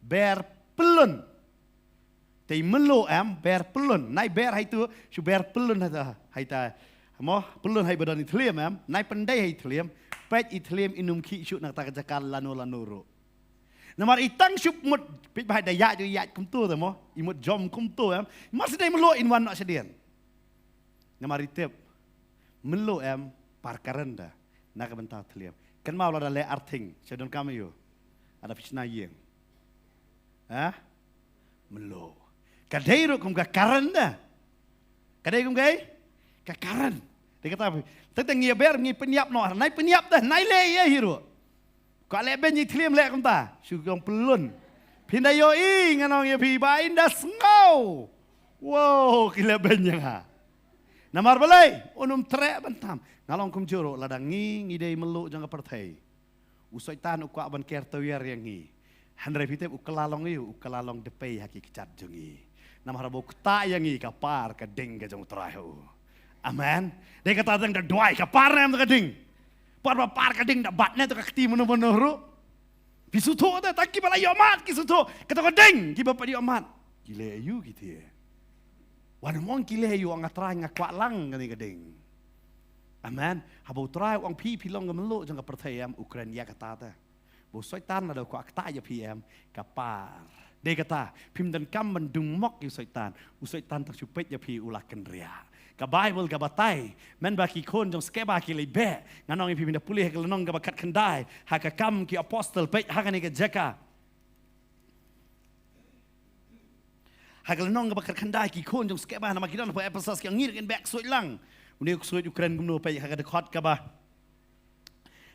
Ber pyllun. Te mylluh em ber pyllun. Nai ber ha itu shu ber pyllun ha ita, ha ita. Mo pyllun ha iba don i thliem em. Nai pyndei ha i thliem. Peit i thliem i nym khih shuh na kata ka jaka lano lano ruh. Namar i tang shu mut peit ba da ïaid ïaid kumto te mo. I mut jom kumto em. Mar shu dei mylluh in wan noh shadien. Namar i tip mylluh em par karen da na ka bynta thliem. Kynmaw lada leh arthing sha donkam aïu? Lada phi shna ïing. Ha? Mylluh. Ka dei ruh kum ka karen da. Ka dei kum kaei? Ka karen. Dei kata phi. Tang tang ngi ïa ber ngi pynïap noh. Nai pynïap da, nai leh ïa hi ruh. Kwah leh beiñ i thliem leh kumta. Shu ong pyllun. Phin da ïohi ngan ong ïa phi ba in da sngew. Wow, ki leh beiñ ïa nga. Namar balei? Un ym treh ban tam. Nga long kumjuh ruh lada ngi, ngi dei mylluh jong ka pyrthei. U Soitan u kwah ban ker tawiar ïa ngi. Hynrei phi tip u kylla long aïu, u kylla long da pei ha ki kjat jong ngi. Namar haba u ktah ïa ngi ka par ka ding ka jong u Trai ha u. Amen. Dei kata dang da duwai ka par ne em ka ding. Par ba par ka ding da bat ne to ka kti mano mano ruh. Phi sngewthuh te tang kiba la ïoh mad ki sngewthuh. Kata ka ding kiba pat ïoh mad. Ki leh aïu kiti. Wan mong ki leh aïu nga Trai nga kwah lang kane ka ding. Amen. Haba u Trai u ong phi phi long ka mylluh jong ka pyrthei em u kren ïa kata te. Ba u Soitan lada u kwah ktah ïa phi em ka par. Dei kata phim donkam ban dung mok ïa u Soitan. U Soitan tang shu peit ïa phi u la kynriah. Ka Baibl ka batai mynba ki khun jong Skeba ki leit beh. Ngan ong ïa phi mynta pule ha ka lynnong kaba khatkhyndai ha Ka Kam ki Apostol peit ha kane ka jaka. Ha ka lynnong kaba khatkhyndai ki khun jong Skeba namar ki don hapoh Ephesus ki ong ngi ruh ngin beh ksuid lang. Une u ksuid u kren kumno peit ha ka dkhot kaba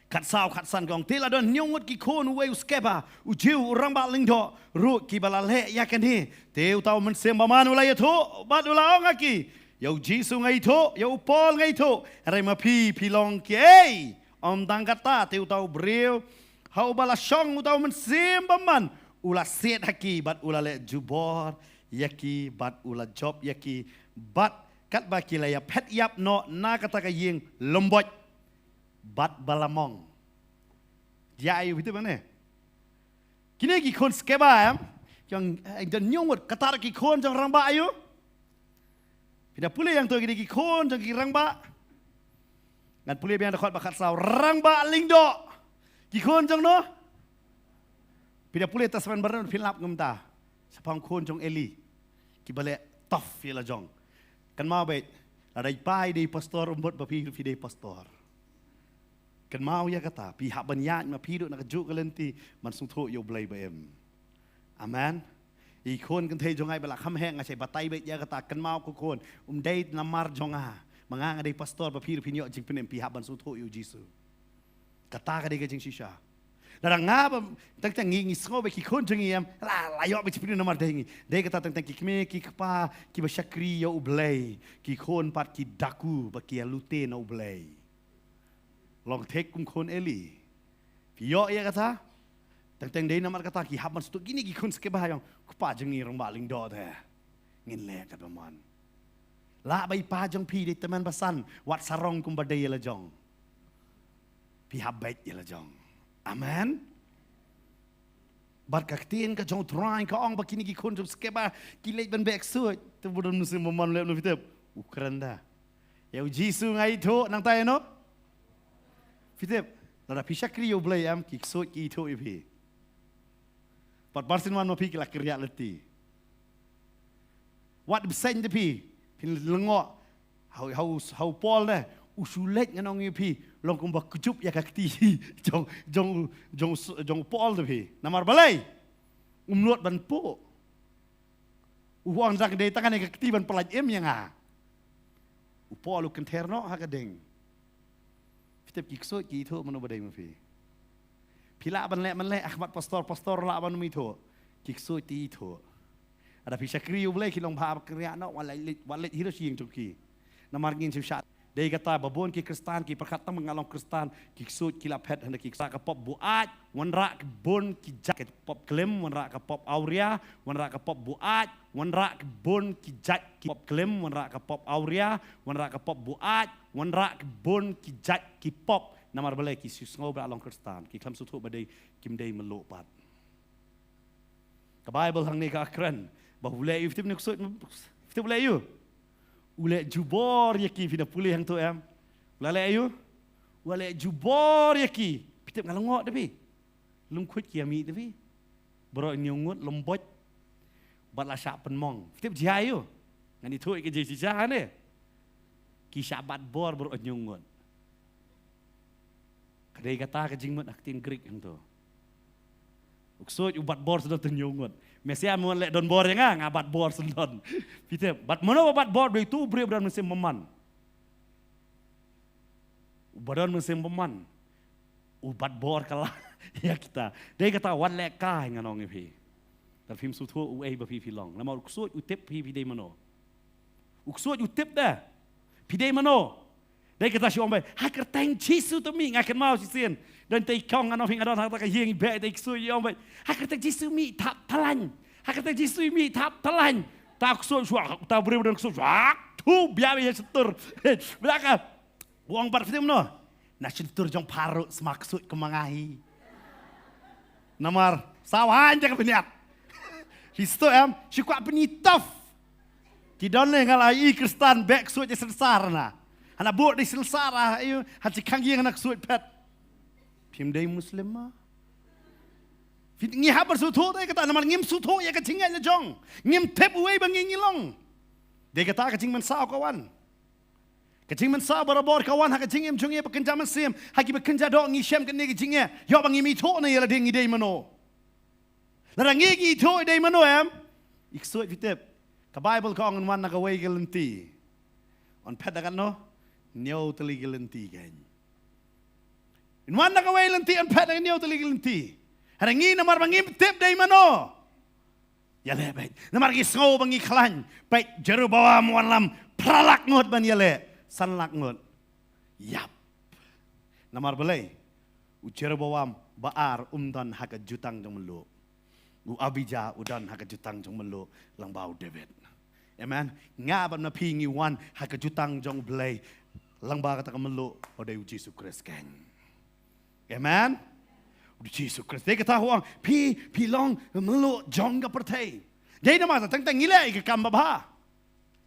khatsaw khatsan ka ong te la don hynñiew ngut ki khun uwei u Skeba u Jiw u rangbah lyngdoh ruh kiba la leh ïa kane. Te uta u Mynsiem Bymman u la ïathuh bad u la ong ha ki, ïa u Jisu nga ithuh, ïa u Paul nga ithuh, hynrei ma phi phi long kiei? Ym tang kata te uta u briew ha uba la shong uta u Mynsiem Bymman U la siat ha ki bad u la leh jubor ïa ki bad u la jop ïa ki, bad katba ki la ïaphet ïap noh na kata ka ïing lymbot, bad ba la mong. Ïa aïu phi tip ne? Kine ki khun Skeba em. Ki ong, eh, don hynñiew ngut, kata ki khun jong rangbah aïu? Phi da pule ïa to kine ki khun jong ki rangbah. Ngan pule biang dkhot ba khatsaw, rangbah lyngdoh. Ki khun jong no? Phi da pule Testament Barim phin lap kumta. Shaphang khun jong Eli. Kiba leh tough ïa la jong. Kynmaw beit, lada i pa i dei pastor, um bud ba phi ruh phi dei pastor. Kynmaw ïa kata, phi hap ban ïaid ma phi ruh na kajuh ka lynti, ban sngewthuh ïa U Blei ba im. Amen. I khun kynthei jong nga ba la kham heh, nga shait batai beit ïa kata, kynmaw ko khun, um dei namar jong nga. Ma nga nga dei pastor, ba phi ruh phin ïoh jingpynim, phi hap ban sngewthuh ïa U Jisu. Kata ka dei ka jingshisha. Lada nga ba, teng teng ngi, ngi sngew ba ki khun jong ngi em, la, la ïoh ba jingpynim namar dei ngi. Dei kata teng teng ki kmie, ki kpa, kiba shakri ïa U Blei, ki khun pat ki daku, ba ki ïalute na U Blei. Long thik kum khun Eli. Phi ïoh ïa kata? Teng teng dei namar kata ki hap ban sngewthuh, kine ki khun Skeba ïa u kpa jong ngi rangbah lyngdoh te. Ngin leh katba mon. Lah ba i pa jong phi dei tymmen basan, wat sarong kumba dei ïa la jong. Phi hap beit ïa la jong. Amen. Bad ka ktien ka jong U Trai ka ong ba kine ki khun jong Skeba ki leit ban beh ksuid. Te ba don mynsiem bymman leh, phi tip. U kren da. Ïa U Jisu nga ithuh nangta ïa no? Phi tip. Lada phi shakri ïa U Blei em, ki ksuid ki ithuh ïa phi. Bad barsien wan ma phi ki la kyrïah lynti. Wat bseiñ da phi, phin lyngngoh. Ha u, ha u, ha u Paul ne, u shu leit ngan ong ïa phi, long kumba kjut ïa ka kti jong, jong, jong, jong u Paul da phi. Namar balei? Um nud ban puh. U ong dang dei tang kane ka kti ban pyllait im ïa nga. U Paul u kynther noh ha ka ding. Phi tip ki ksuid ki ithuh mano ba dei ma phi. Phi lah ban leh man leh, ah, bad pastor, pastor lah ban ym ithuh. Ki ksuid ki ithuh. Lada phi shakri ïa U Blei ki long bha ba kyrïah noh, wat leit, wat leit hi ruh sha ïing jong ki. Namar ngin shu shah. Dei kata ba bun ki Khristan ki pyrkhat tang ba nga long Khristan, ki ksuid ki la phet hynda ki ksuid ka pop buaid, wanrah ki bun ki jait ki pop klim, wanrah ka pop awria, wanrah ka pop buaid, wanrah ki bun ki jait ki pop klim, wanrah ka pop awria, wanrah ka pop buaid, wanrah ki bun ki jait ki pop. Namar balei? Ki shu sngew ba la long Khristan, ki khlem sngewthuh ba dei, kim dei mluh pat. Ka Baibl hangne ka kren ba u leh ïa u, phi tip ne u ksuid, phi tip u leh ïa u? U leh jubor ïa ki, phi da pule hangto em. U la leh ïa u? U la leh jubor ïa ki. Phi tip nga la lyngngoh da phi. Lum khuid ki ïa mih da phi. Baroh hynñiew ngut lum boit. Bad la shah pynmong. Phi tip jia ïa u? Ngan ithuh ïa ka jingshisha ne. Ki shah bat bor baroh hynñiew ngut. Ka dei kata ka jingmut ha ka ktien Greek hangto. U ksuid u bat bor syndon te hynñiew ngut. Mesia mon leh don bor ïa nga, nga bat bor syndon. Phi tip, bad mano ba bat bor, dei uto u briew ba don mynsiem bymman. Uba don mynsiem bymman. U bat bor kylla ïa kita. Dei kata wat leh kai ngan ong ïa phi. Lada phim sngewthuh uei ba phi phi long. Namar u ksuid u tip phi phi dei mano. U ksuid u tip da phi dei mano. Dei kata shu ong beit, ha kyrteng Jisu to mih, nga kynmaw shisien. Don tei kong ngan ong phi nga don ha kata ka ïing beit, tei ksuid ong beit, ha kyrteng Jisu mih thap thlain. Ha kyrteng Jisu mih thap thlain. Ta ksuid shuwa, ta briew don ksuid shuwa. Tu biar biar setur. Biar ka. U ong bad phi tip mano. Na shyntur jong pha ruh sma ksuid kum nga hi. Namar saw haiñ te ka bniat. Phi sngewthuh em, shu kwah pyni tough. Ki don ne nga la i Khristan beh ksuid ïa synsar na. Hana bud ïa synsar ah, ïa, ha shi khang ïing hana ksuid phet. Phim dei Muslim ma. Phi, ngi hap ban sngewthuh dei kata, namar ngim sngewthuh ïa ka jingngeit la jong. Ngim tip uei ba ngi ngi long. Dei kata ka jingmynsaw ka wan. Ka jingmynsaw barabor ka wan ha ka jingim jong ngi ba kynja mynsiem, ha kiba kynja doh ngi shem kane ka jingeh, ïoh ba ngim ithuh ne ïa lade ngi dei mano. Lada ngi ngi ithuh dei mano em, i ksuid phi tip. Ka Baibl ka ong yn wan na kawei ka lynti. Yn phet da katno? Hynñiew tylli ki lynti kein. Yn wan na kawei lynti, yn phet da hynñiew tylli ki lynti. Hynrei ngi namar ba ngim tip dei mano. Ïaleh beit. Namar ngi sngew ba ngi khlaiñ. Beit Jeroboam wan lam phra lak ngut ban ïaleh. San lak ngut. Ïap. Namar balei? U Jeroboam ba ar um don ha ka jutang jong mluh. U Abijah u don ha ka jutang jong u mluh lyngba u David. Amen. Nga bad ma phi ngi wan ha ka jutang jong U Blei lyngba kata ka mluh, u dei U Jisu Khrist keiñ. Amen. U Jisu Khrist. Dei kata u ong, phi, phi long mluh jong ka pyrthei. Dei namar kata teng teng ngi leh ïa ka kam babha.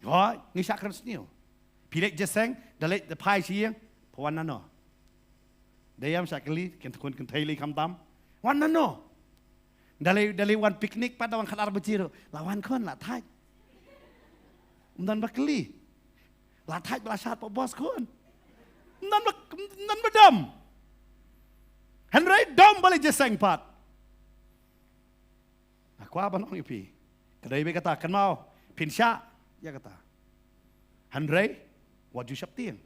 Hooid, ngi shah kren sniew. Phi leit jingïaseng, da leit da phai sha ïing, phi wan nano? Da ïam shah kylli, kin tkun kin thei lei khamtam. Wan nano? Da lei, da lei wan picnic pat da wan khatar baje ruh. La wan khun, la thait. Ym don ba kylli. La thait ba la shad pa bos khun. Ym don ba, ym don ba dom. Hynrei dom ba leit jingïaseng pat. Nga kwah ban ong ïa phi, ka dei beit kata, kynmaw, phin shah ïa kata. Hynrei wat ju sheptieng.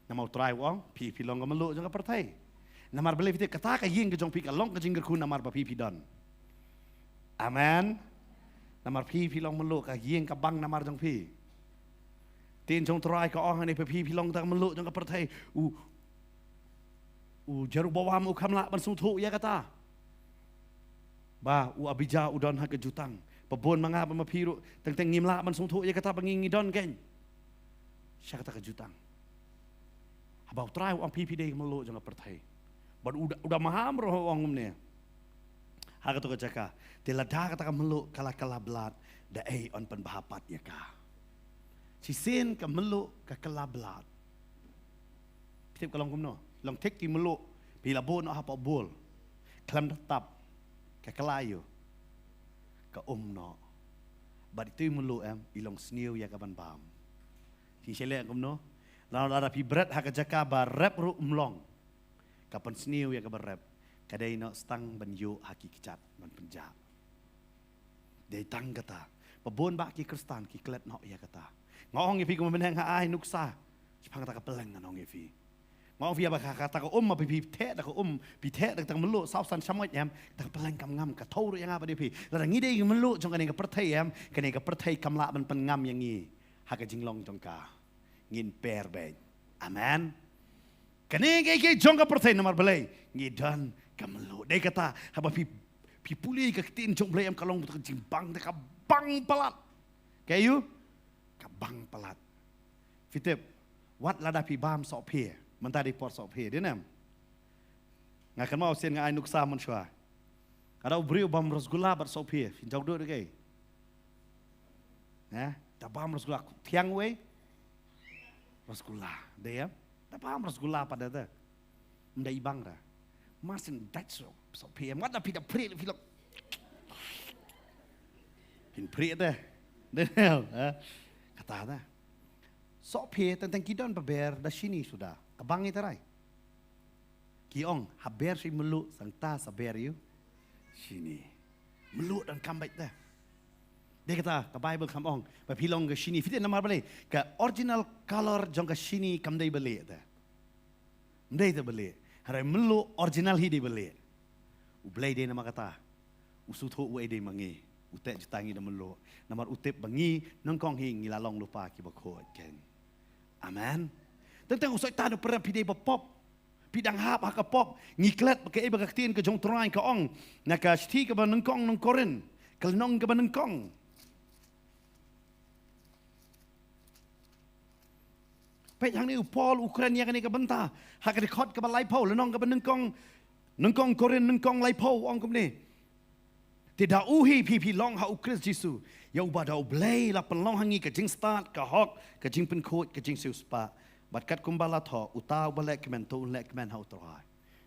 Namar U Trai u ong, phi, phi long ka mluh jong ka pyrthei. Namar balei? Phi tip, kata ka ïing ka jong phi ka long ka jingkyrkhu namar ba phi, phi don. Amen. Namar phi, phi long mluh, ka ïing ka bang namar jong phi. Ktien jong U Trai ka ong hangne ba phi, phi long kata ka mluh jong ka pyrthei. U, u Jeroboam u kham lah ban sngewthuh ïa kata. Ba u Abijah u don ha ka jutang. Ba bun ma nga bad ma phi ruh teng teng ngim lah ban sngewthuh ïa kata ba ngi, ngi don keiñ sha kata ka jutang. Haba U Trai u ong phi, phi dei ka mluh jong ka pyrthei. Bad u da, u da maham ruh u ong kumne. Ha kato ka jaka. Te lada kata ka mluh ka la kylla blad, da ei yn pynbha pat ïa ka? Shisien ka mluh ka kylla blad. Phi tip ka long kumno? Long thik ki mluh, phi la buh noh hapoh bowl. Khlem da tap, ka kylla ïa u, ka um noh. Bad itu i mluh em, i long sniew ïa ka ban bam. Phi sngewleh kumno? Lada, lada phi bret ha ka jaka ba rep ruh ym long, ka pynsniew ïa kaba rep. Ka dei noh tang ban ïuh ha ki kjat ban pynjah. Dei tang kata. Ba bun bah ki Khristan ki klet noh ïa kata. Nga ong ïa phi kumba mynhynnin ha ai nuksa. Shaphang kata ka pylleng ngan ong ïa phi. Nga ong ïa phi ba ka, kata ka um, ba phi theh da ka um, phi theh da kata ka mluh saw san shamoit em, kata ka pylleng kam ngam, ka thew ruh ïa nga bad ïa phi. Lada ngi dei ki mluh jong kane ka pyrthei em, kane ka pyrthei kam lah ban pynngam ïa ngi ha ka jinglong jong ka. Ngin per beit. Amen. Kane ka, ka jong ka pyrthei namar balei? Ngi don ka mluh. Dei kata, haba phi, phi pule ka ktien jong U Blei em, ka long ka jingbang, te ka bang palat. Ka ïa u? Ka bang palat. Phi tip, wat lada phi bam sohphiah. Mynta dei por sohphiah, dei ne em? Nga kynmaw sien nga ai nuksa mynshuwa. Ka da u briew bam rasgulla bad sohphiah, phin jaw duh da kaei? Heh, da bam rasgulla, thiang wei rasgulla, dei em? Da bam rasgulla pat da te. Ym da i bang da. Mar shen dait soh, sohphiah em, wat da phi da phrieh, phi long. Phin phrieh te. Dei ne em, heh? Kata te. Sohphiah teng teng ki don ba ber da shini suda. Ka bang ïa i trai. Ki ong, ha ber sha i mluh, sangta sa ber ïa u shini. Mluh donkam beit te. Dei kata, ka Bible kam ong ba phi long ka shini. Phi tip namar balei? Ka original color jong ka shini kam dei ba lieh te. Ym dei te ba lieh. Hynrei mluh original hi dei ba lieh. U Blei dei namar kata u sngewthuh uei dei ma ngi. U teh jutai ngi da mluh. Namar u tip ba ngi nyngkong hi ngi la long lypa kiba khuid keiñ. Amen. Teng teng u Soitan u pyrem phi dei ba pop. Phi dang hap ha ka pop. Ngi klet ba kaei ba ka ktien ka jong U Trai ka ong na ka shithi kaba nyngkong, nyngkong Korinth, ka lynnong kaba nyngkong. Peit hangne u Paul u kren ïa kane ka bynta ha ka dkhot kaba laiphew, lynnong kaba nyngkong, nyngkong Korinth nyngkong laiphew, u ong kumne. Te da u hi phi, phi long ha U Khrist Jisu, ïa uba da U Blei la pynlong ha ngi ka jingstad, ka hok, ka jingpynkhuid, ka jingsiewspah. Bad katkum ba la thoh, uta uba leh kmen to un leh kmen ha U Trai.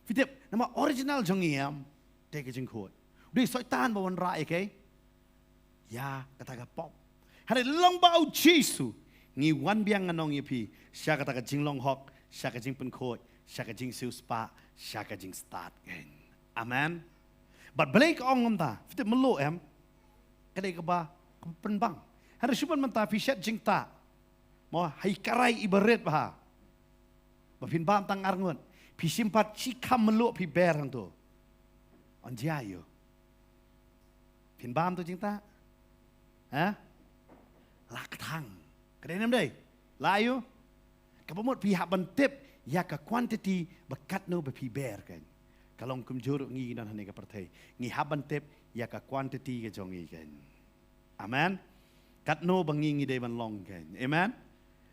Phi tip, namar original jong ngi em, dei ka jingkhuid. U dei Soitan ba wanrah ïa kaei? Ïa kata ka pop. Hynrei lyngba U Jisu ngi wan biang, ngan ong ïa phi, sha kata ka jinglong hok, sha ka jingpynkhuid, sha ka jingsiewspah, sha ka jingstad keiñ. Amen. Bad balei ka ong kumta? Phi tip mluh em, ka dei kaba, kaba pynbang. Hynrei shu ban mynta phi shet jingtah, mo, ha i karai iba rit bha, ba phin bam tang arngut, phi shim pat shi kham mluh phi ber hangto. Yn jia ïa u? Phin bam to jingtah? Ha? La kthang. Ka dei ne ym dei? La ïa u? Kaba mut phi hap ban tip ïa ka quantity ba katno ba phi ber keiñ. Ka long kumjuh ruh ngi don hangne ka pyrthei. Ngi hap ban tip ïa ka quantity ka jong ngi kein. Amen. Katno ba ngi ngi dei ban long kein. Amen.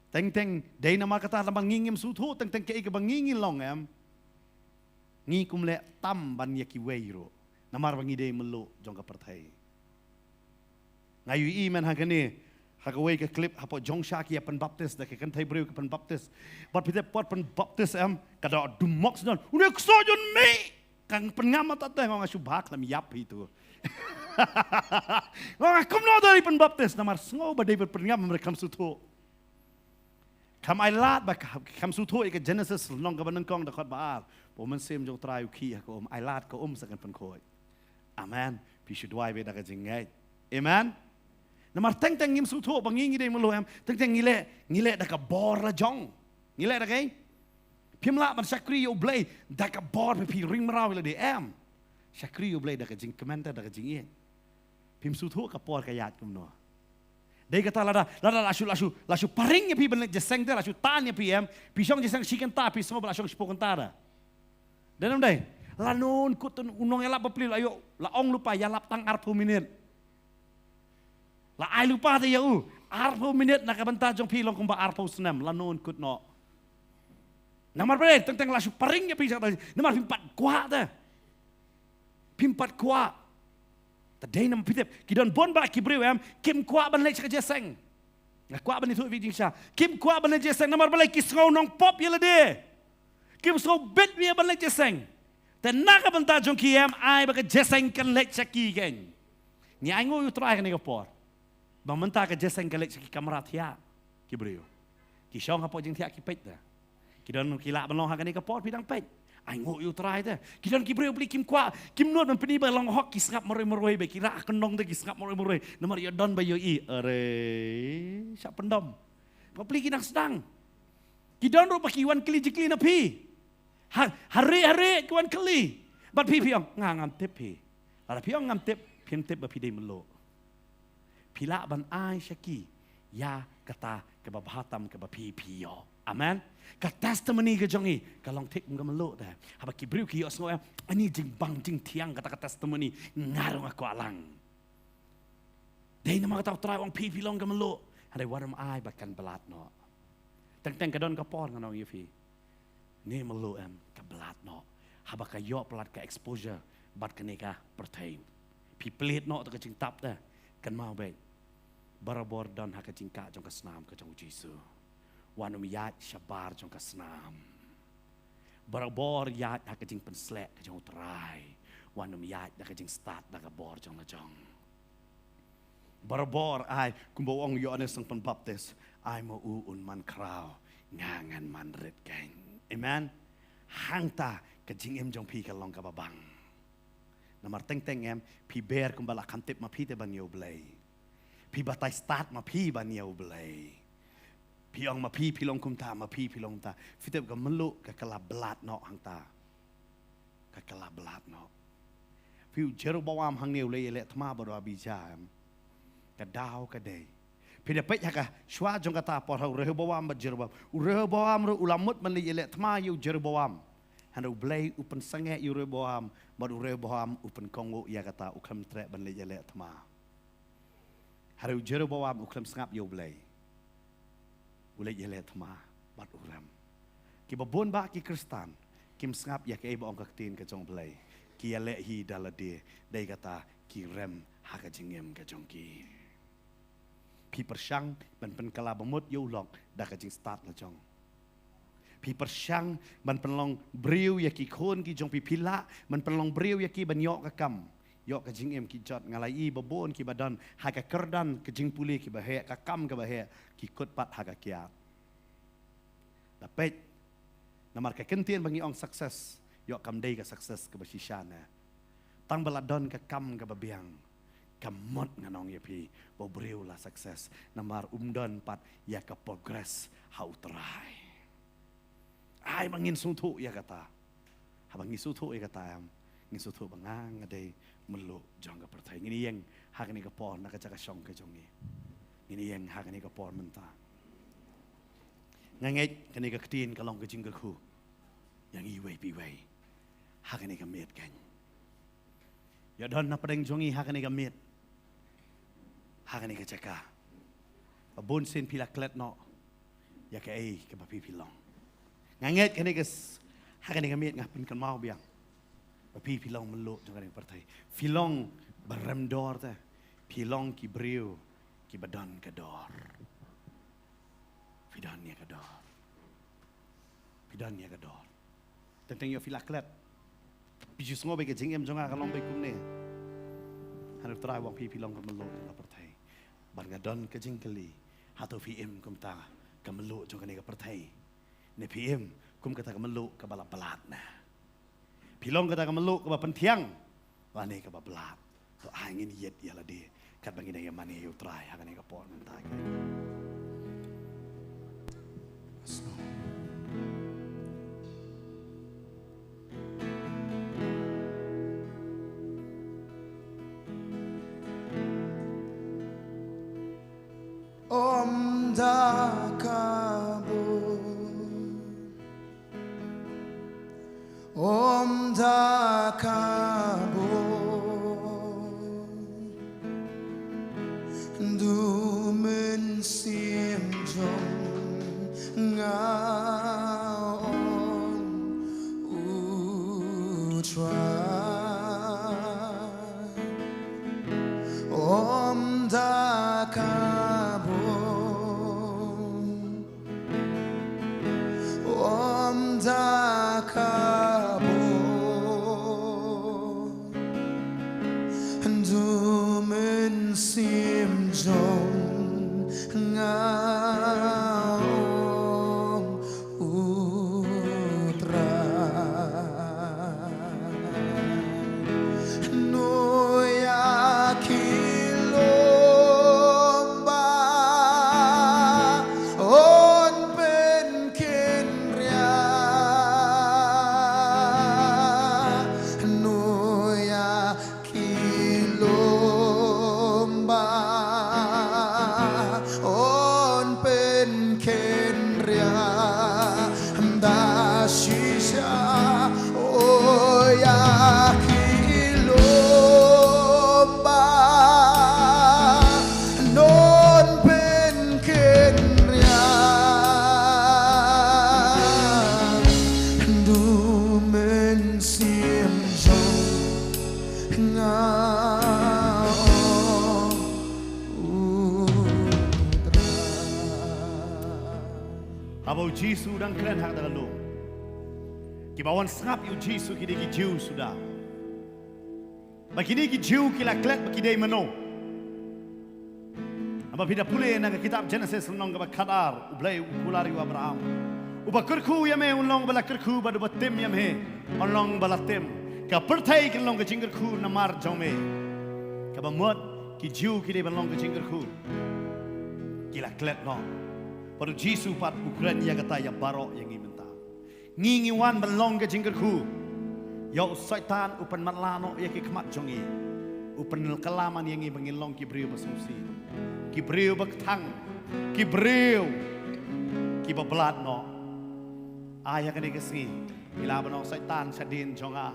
Teng teng dei namar kata, namar ngi ngim sngewthuh teng teng kaei kaba ngi ngi long, em. Ngi kum leh tam ban ïa kiwei ruh. Namar ba ngi dei mluh jong ka pyrthei. Nga ïohi man ha kane, ha kawei ka clip, hapoh jong sha ki ïa pynbaptis, da ka kynthei briew ka pynbaptis. Bad phi tip por pynbaptis, em, ka dei dum mok sdang. Une kso jon me. Kan pynngam ata te, nga shu bak lam ïap hi tu. Nga kumno da pynbaptis, namar sngew ba dei pynngam, namar kam sngewthuh. Kam ai lad ba ka, kam sngewthuh ïa ka Genesis lynnong kaba nyngkong dkhot ba ar. Ba u Mynsiem jong u Trai u khih ha ka um, ai lad ka um sa kan pynkhuid. Amen. Phi shu duwai beit da ka jingngeit. Amen. Namar teng teng ngim sngewthuh ba ngi ngi dei mluh, em. Teng teng ngi leh, ngi leh da ka bor la jong. Ngi leh da kaei? Phim lah ban shakri ïa u Blei da ka bor ba phi ring mraw ïa lade, em. Shakri ïa u Blei da ka jingkmen te, da ka jingïeit. Phim sngewthuh ka por ka ïaid kumno. Dei kata lada, lada la shu, la shu, la shu pyrshang ïa phi ban leit jingïaseng te, la shu tan ïa phi, em. Phi shong jingïaseng shi kynta, phi sngew ba la shong shiphew kynta da. Dei ne ym dei? Lano kut u nongïalap bapli la ïoh, la ong lypa ïalap tang arphew minit. La ai lypa te ïa u arphew minit na ka bynta jong phi long kumba arphew snem, lano kut noh. Namar balei? Teng teng la shu pyrshang ïa phi sha, namar phim pat kwah te. Phim pat kwah. Te dei namar phi tip, ki don bun bah ki briew, em, kim kwah ban leit sha ka jingïaseng. Nga kwah ban ïathuh ïa phi jingshisha. Kim kwah ban leit jingïaseng namar balei? Ki sngew nongpop ïa lade. Kim sngew bit ïa ban leit jingïaseng. Te na ka bynta jong ki, em, ai ba ka jingïaseng kan leit sha ki kein. Ngi ainguh ïa u Trai kane ka por ba mynta ka jingïaseng ka leit sha ki kamra thiah ki briew. Ki shong hapoh jingthiah ki peit te. Ki don ki lah ban long ha kane ka por, phi dang peit. Ainguh ïa u Trai te. Ki don ki briew bapli kim kwah, kim nud ban pyni ba long hok, ki sngap marwei marwei, ba ki rah kyndong te ki sngap marwei marwei. Namar ïoh don ba ïohi, are, shah pyndom. Bapli ki dang sdang. Ki don ruh ba ki wan kylli jingkylli na phi. Ha, hare hare ki wan kylli. Bad phi, phi ong, nga ngam tip phi. Lada phi ong ngam tip, phim tip ba phi dei mluh. Phi lah ban ai sha ki ïa kata kaba bha tam kaba phi phi ïoh. Amen. Ka testimony ka jong ngi ka long thik kum ka mluh te. Haba ki briew ki ïohsngew, em, ani jingbang jingthiang kata ka testimony, nga ruh nga kwah lang. Dei namar kata u Trai u ong phi phi long ka mluh. Hynrei wat nym ai ba kan blad noh. Teng teng ka don ka por ngan ong ïa phi. Ne mluh, em, ka blad noh. Haba ka ïoh palat ka exposure bad kane ka pyrthei. Phi plie noh te ka jingtap te. Kynmaw beit. Barabor don ha ka jingkah jong ka snam ka jong u Jisu. Wat nym ïaid shabar jong ka snam. Barabor ïaid ha ka jingpynsleh ka jong u Trai. Wat nym ïaid da ka jingstad da ka bor jong la jong. Barabor ai, kumba u ong u Ïoannis Nongpynbaptis, ai ma u un man khraw, nga ngan man rit kein. Amen. Hangta ka jingim jong phi ka long kaba bang. Namar teng teng, em, phi ber kumba la kham tip ma phi te ban ïa u Blei. Phi batai stad ma phi ban ïa u Blei. Phi ong ma phi phi long kumta, ma phi phi long kumta. Phi tip ka mluh ka kylla blad noh hangta. Ka kylla blad noh. Phi, u Jeroboam hangne u leit ïaleh thma bad u Abijah, em. Ka daw ka dei. Phi da peit ha ka shuwa jong kata por ha u Rehoboam bad Jeroboam. U Rehoboam ruh u la mut ban leit ïaleh thma ïa u Jeroboam. Hynrei u Blei u pynsangeh ïa u Rehoboam bad u Rehoboam u pynkohnguh ïa kata, u khlem treh ban leit ïaleh thma. Hynrei u Jeroboam u khlem sngap ïa u Blei. U leit ïaleh thma bad u rem. Kiba bun bah ki Khristan kim sngap ïa kaei ba ong ka ktien ka jong u Blei. Ki ïaleh hi da lade, dei kata ki rem ha ka jingim ka jong ki. Phi pyrshang ban pynkylla bamut ïa u lok da ka jingstad la jong. Phi pyrshang ban pynlong briew ïa ki khun ki jong phi, phi lah ban pynlong briew ïa ki ban ïoh ka kam, ïoh ka jingim, ki jot. Nga la ïohi ba bun kiba don ha ka kyrdan ka jingpule kiba heh, ka kam kaba heh, ki kut pat ha ka kiad. Da peit, namar ka ktien ba ngi ong success, ïoh kam dei ka success kaba shisha ne. Tang ba la don ka kam kaba biang, ka mut ngan ong ïa phi, ba u briew la success, namar um don pat ïa ka progress ha u Trai. Ai ba ngin sngewthuh ïa kata. Haba ngi sngewthuh ïa kata, em, ngin sngewthuh ba nga nga dei mluh jong ka pyrthei. Ngin ïeng ha kane ka por na ka jaka shong ka jong ngi. Ngin ïeng ha kane ka por mynta. Nga ngeit kane ka ktien ka long ka jingkyrkhu ïa ngi iwei pa iwei ha kane ka miet kein. Ïa don na pdeng jong ngi ha kane ka miet, ha kane ka jaka. Ba bun sien phi la klet noh ïa kaei kaba phi phi long. Nga ngeit kane ka s-, ha kane ka miet nga pynkynmaw biang ba phi phi long mluh jong kane ka pyrthei. Phi long ba rem dor te. Phi long ki briew kiba don ka dor. Phi don ïa ka dor. Phi don ïa ka dor. Teng teng ïoh phi la klet. Phi ju sngew ba ka jingim jong nga ka long ba kumne. Hynrei U Trai u ong phi phi long ka mluh jong ka pyrthei. Bad nga don ka jingkylli. Hato phi im kumta ka mluh jong kane ka pyrthei? Ne phi im kum kata ka mluh kaba la blad na? Phi long kata ka mluh kaba pynthiang lane kaba blad? To ai ngin ïit ïa lade katba ngin ïa mane ïa U Trai ha kane ka por mynta. Om da ka bun. Om da ka bun. Du mynsiem jong nga, ong U Trai. Om da ka bun. Om da ka bun. Du mynsiem jong nga, ong U Trai. Nuyha ki lum ba un pynkynriah. Nuyha ki lum ba un pynkynriah. Da shisha, oh, ïa ki lum ba un pynkynriah. Du mynsiem jong nga, ong U Trai. Haba U Jisu u dang kren ha kata ka lum, kiba wan sngap ïa U Jisu ki dei ki Jiw suda. Ba kine ki Jiw ki la klet ba ki dei mano. Haba phi da pule na ka kitab Jenesis lynnong kaba khatar, U Blei u kular ïa u Abraham, uba kyrkhu ïa me un long ba la kyrkhu, bad uba tim ïa me un long ba la tim. Ka pyrthei kan long ka jingkyrkhu namar jong me. Kaba mut ki Jiw ki dei ban long ka jingkyrkhu. Ki la klet noh. Bad U Jisu pat u kren ïa kata ïa baroh ïa ngi mynta. Ngi ngi wan ban long ka jingkyrkhu. Ïa u Soitan u pynmatlah noh ïa ki khmat jong ngi. U pynkylla man ïa ngi ba ngin long ki briew ba sngewsih, ki briew ba kthang, ki briew kiba blad noh. Ai ha kane ka sngi, phi lah ban ong, Soitan, shadien jong nga.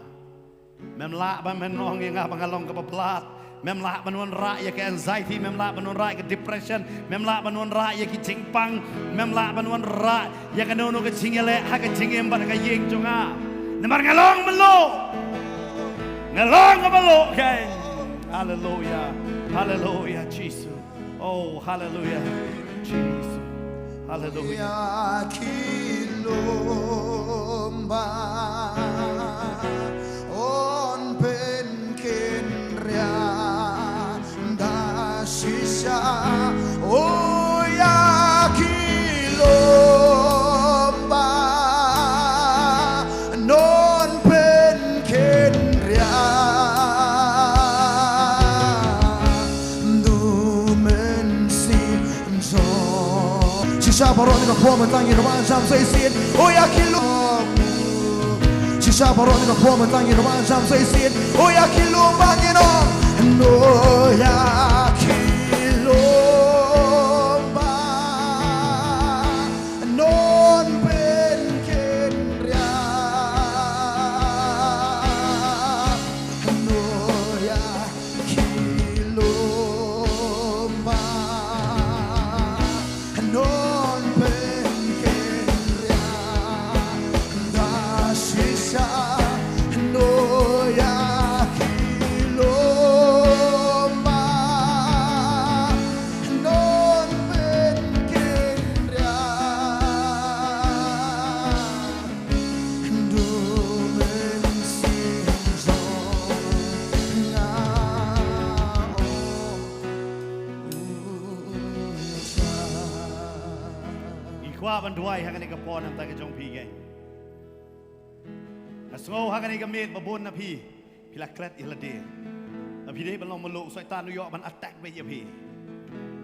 Mem lah ban ong ïa nga ba nga long kaba blad. Mem lah ban wanrah ïa ka anxiety, mem lah ban wanrah ïa ka depression, mem lah ban wanrah ïa ki jingpang, mem lah ban wanrah ïa kano kano ka jingïaleh ha ka jingim bad ha ka ïing jong nga. Namar nga long mluh. Nga long kaba mluh kein. Haleluya. Haleluya, Jisu. Oh, haleluya. Jisu. Haleluya. Ïa ki lum ba un pynkynriah da shisha, oh, ïa ki lum ba un pynkynriah. Du mynsiem jong. Shisha baroh na ka por mynta ngin wan jam sa shisien. Oh, ïa ki lum. Shisha baroh na ka por mynta ngin wan jam sa shisien. Oh, ïa ki lum ba ngin ong. Oh, ïa ki lum ba un pynkynriah. Oh, ïa Kwah ban duwai ha kane ka por namar ka jong phi keiñ. Nga sngew ha kane ka miet ba bun na phi, phi la klet ïa lade. Ba phi dei ban long mluh, u Soitan u ïoh ban attack beit ïa phi.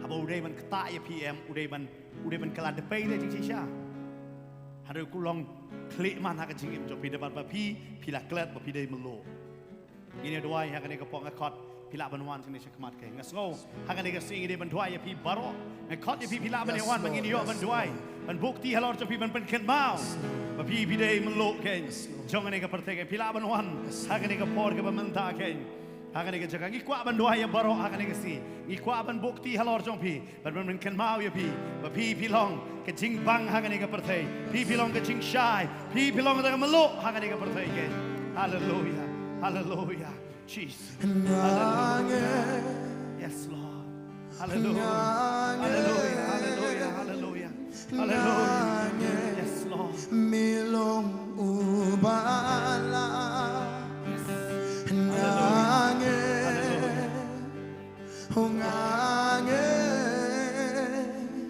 Haba u dei ban ktah ïa phi em, u dei ban, u dei ban kylla dpei da jingshisha. Hynrei u long khlieh man ha ka jingim jong phi, da ba phi, phi la klet ba phi dei mluh. Ngin ïa duwai ha kane ka por, nga khot phi lah ban wan shane shakhmat keiñ. Nga sngew ha kane ka sngi ngi dei ban duwai ïa phi baroh. Nga khot ïa phi, phi lah ban ïa wan ba ngin ïoh ban duwai, ban bukti halor jong phi, ban pynkynmaw ba phi, phi dei mluh keiñ jong kane ka pyrthei keiñ. Phi lah ban wan ha kane ka por kaba mynta keiñ, ha kane ka jaka. Ngi kwah ban duwai ïa baroh ha kane ka sngi. Ngi kwah ban bukti halor jong phi, ban, ban, ban pynkynmaw ïa phi ba phi, phi long ka jingbang ha kane ka pyrthei. Phi, phi long ka jingshai. Phi, phi long ka mluh ha kane ka pyrthei keiñ. Hallelujah. Hallelujah. Jesus. Hallelujah. Yes, Lord. Hallelujah. Hallelujah. Hallelujah. Hallelujah. Hallelujah. Yes, Lord. Mi long u ba la. Hallelujah. Hallelujah.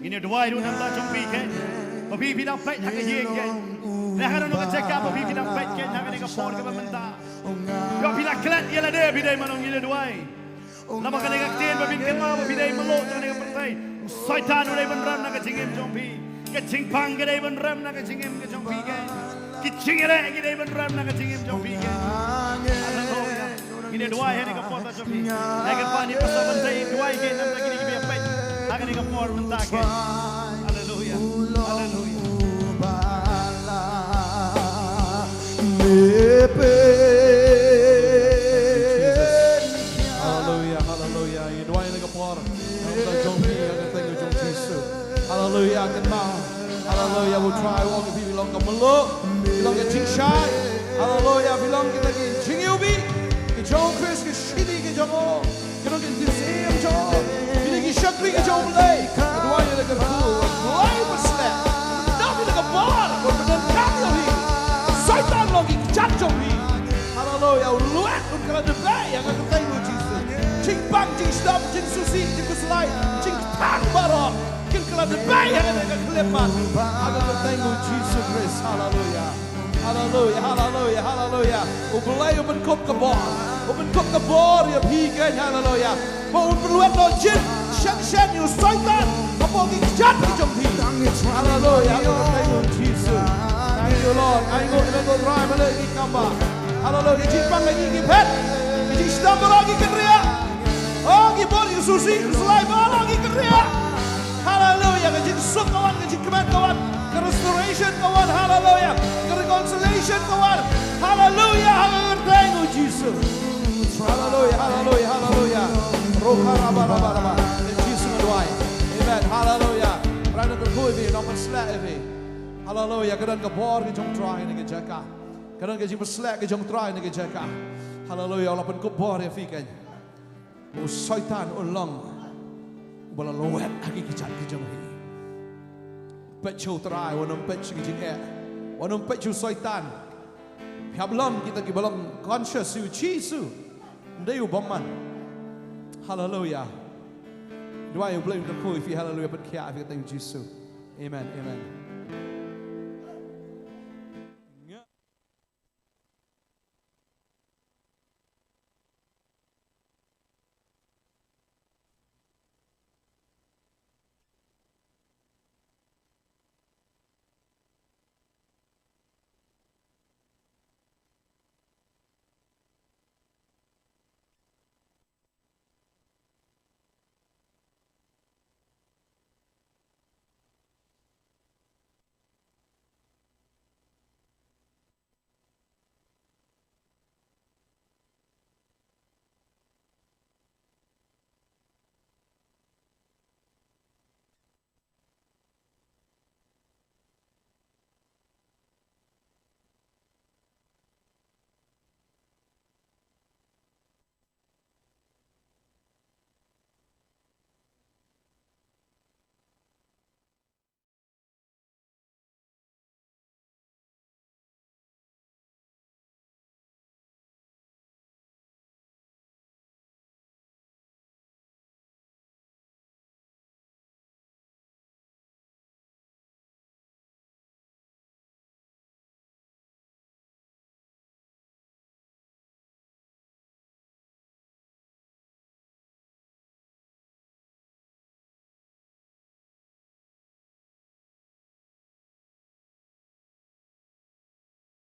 Ngin ïa duwai ruh namar jong phi keiñ. Ba phi, phi dang peit ha ka ïing keiñ. Lehse ha kano kano ka jaka ba phi, phi dang peit keiñ ha kane ka por kaba mynta. Ba phi la klet ïa lade, phi dei mano, ngin ïa duwai. Namar kane ka ktien ba phin kynmaw ba phi dei mluh jong kane ka pyrthei. U Soitan u dei ban rem na ka jingim jong phi. Ka jingpang ka dei ban rem na ka jingim ka jong phi keiñ. Ki jingïaleh ki dei ban rem na ka jingim jong phi keiñ. Hallelujah. Ngin ïa duwai ha kane ka por ta jong phi. Ngi kyrpad ïa Pastor ban duwai keiñ namar kine kiba ïa peit ha kane ka por mynta keiñ. Hallelujah. Hallelujah. Hallelujah, hallelujah. Ngi duwai ha kane ka por namar ka jong phi ha ka kyrteng ka jong u Jisu. Hallelujah, kynmaw. Hallelujah, u Trai u ong ïa phi, phi long ka mluh, phi long ka jingshai. Hallelujah, phi long kita ki jingiwbih ki jong u Khrist, ki shakri ki jong u. Ki long ki jingïasyriem jong u. Phi dei ki shakri ki jong u Blei. Ka duwai ïa la ka rukhu, Blei u pynshlur. Ka dei phi da ka bor, ka pyndonkam ïa phi. Soitan long ki kjat jong phi. Hallelujah, u lwet un kylla dpei ha ka kyrteng u Jisu. Jingpang, jingsdom, jingsngewsih, jingkhuslai, jingkthang baroh kin kylla dpei ha kane ka khyllipmat ha ka kyrteng u Jisu Khrist. Hallelujah. Hallelujah, hallelujah, hallelujah. U Blei u pynkup ka bor. U pynkup ka bor ïa phi keiñ, hallelujah. Ba un pynlwet noh jin shen shen ïa u Soitan hapoh ki kjat ki jong phi. Hallelujah, ha ka kyrteng u Jisu. Thank you, Lord. Ai nguh ïa me ko Trai, ba leh ki kam ba. Hallelujah. Ki jingpang ki phet. Ki jingsdom baroh ki kynriah. Oh, ki bor ki sngewsih, ki khuslai baroh ki kynriah. Hallelujah. Ka jingsuk ka wan, ka jingkmen ka wan, ka restoration ka wan. Hallelujah. Ka reconciliation ka wan. Hallelujah. Ha ka kyrteng u Jisu. Hallelujah, hallelujah, hallelujah. Rokha raba raba raba. Ïa u Jisu nga duwai. Amen. Hallelujah. Trai un kyrkhu ïa phi, un pynshlur ïa phi. Hallelujah. Ka don ka bor ka jong u Trai ha kane ka jaka. Ka don ka jingpynshlur ka jong u Trai ha kane ka jaka. Hallelujah. U la pynkup bor ïa phi keiñ. U Soitan u long uba la lwet ha ki kjat ki jong phi. Peit sha u Trai, wat nym peit sha ki jingeh. Wat nym peit sha u Soitan. Phi hap long kita kiba long conscious ïa u Jisu. Ym dei u bymman. Hallelujah. Duwai U Blei un kyrkhu ïa phi, hallelujah, pynkhiah ïa phi ha ka kyrteng u Jisu. Amen, amen.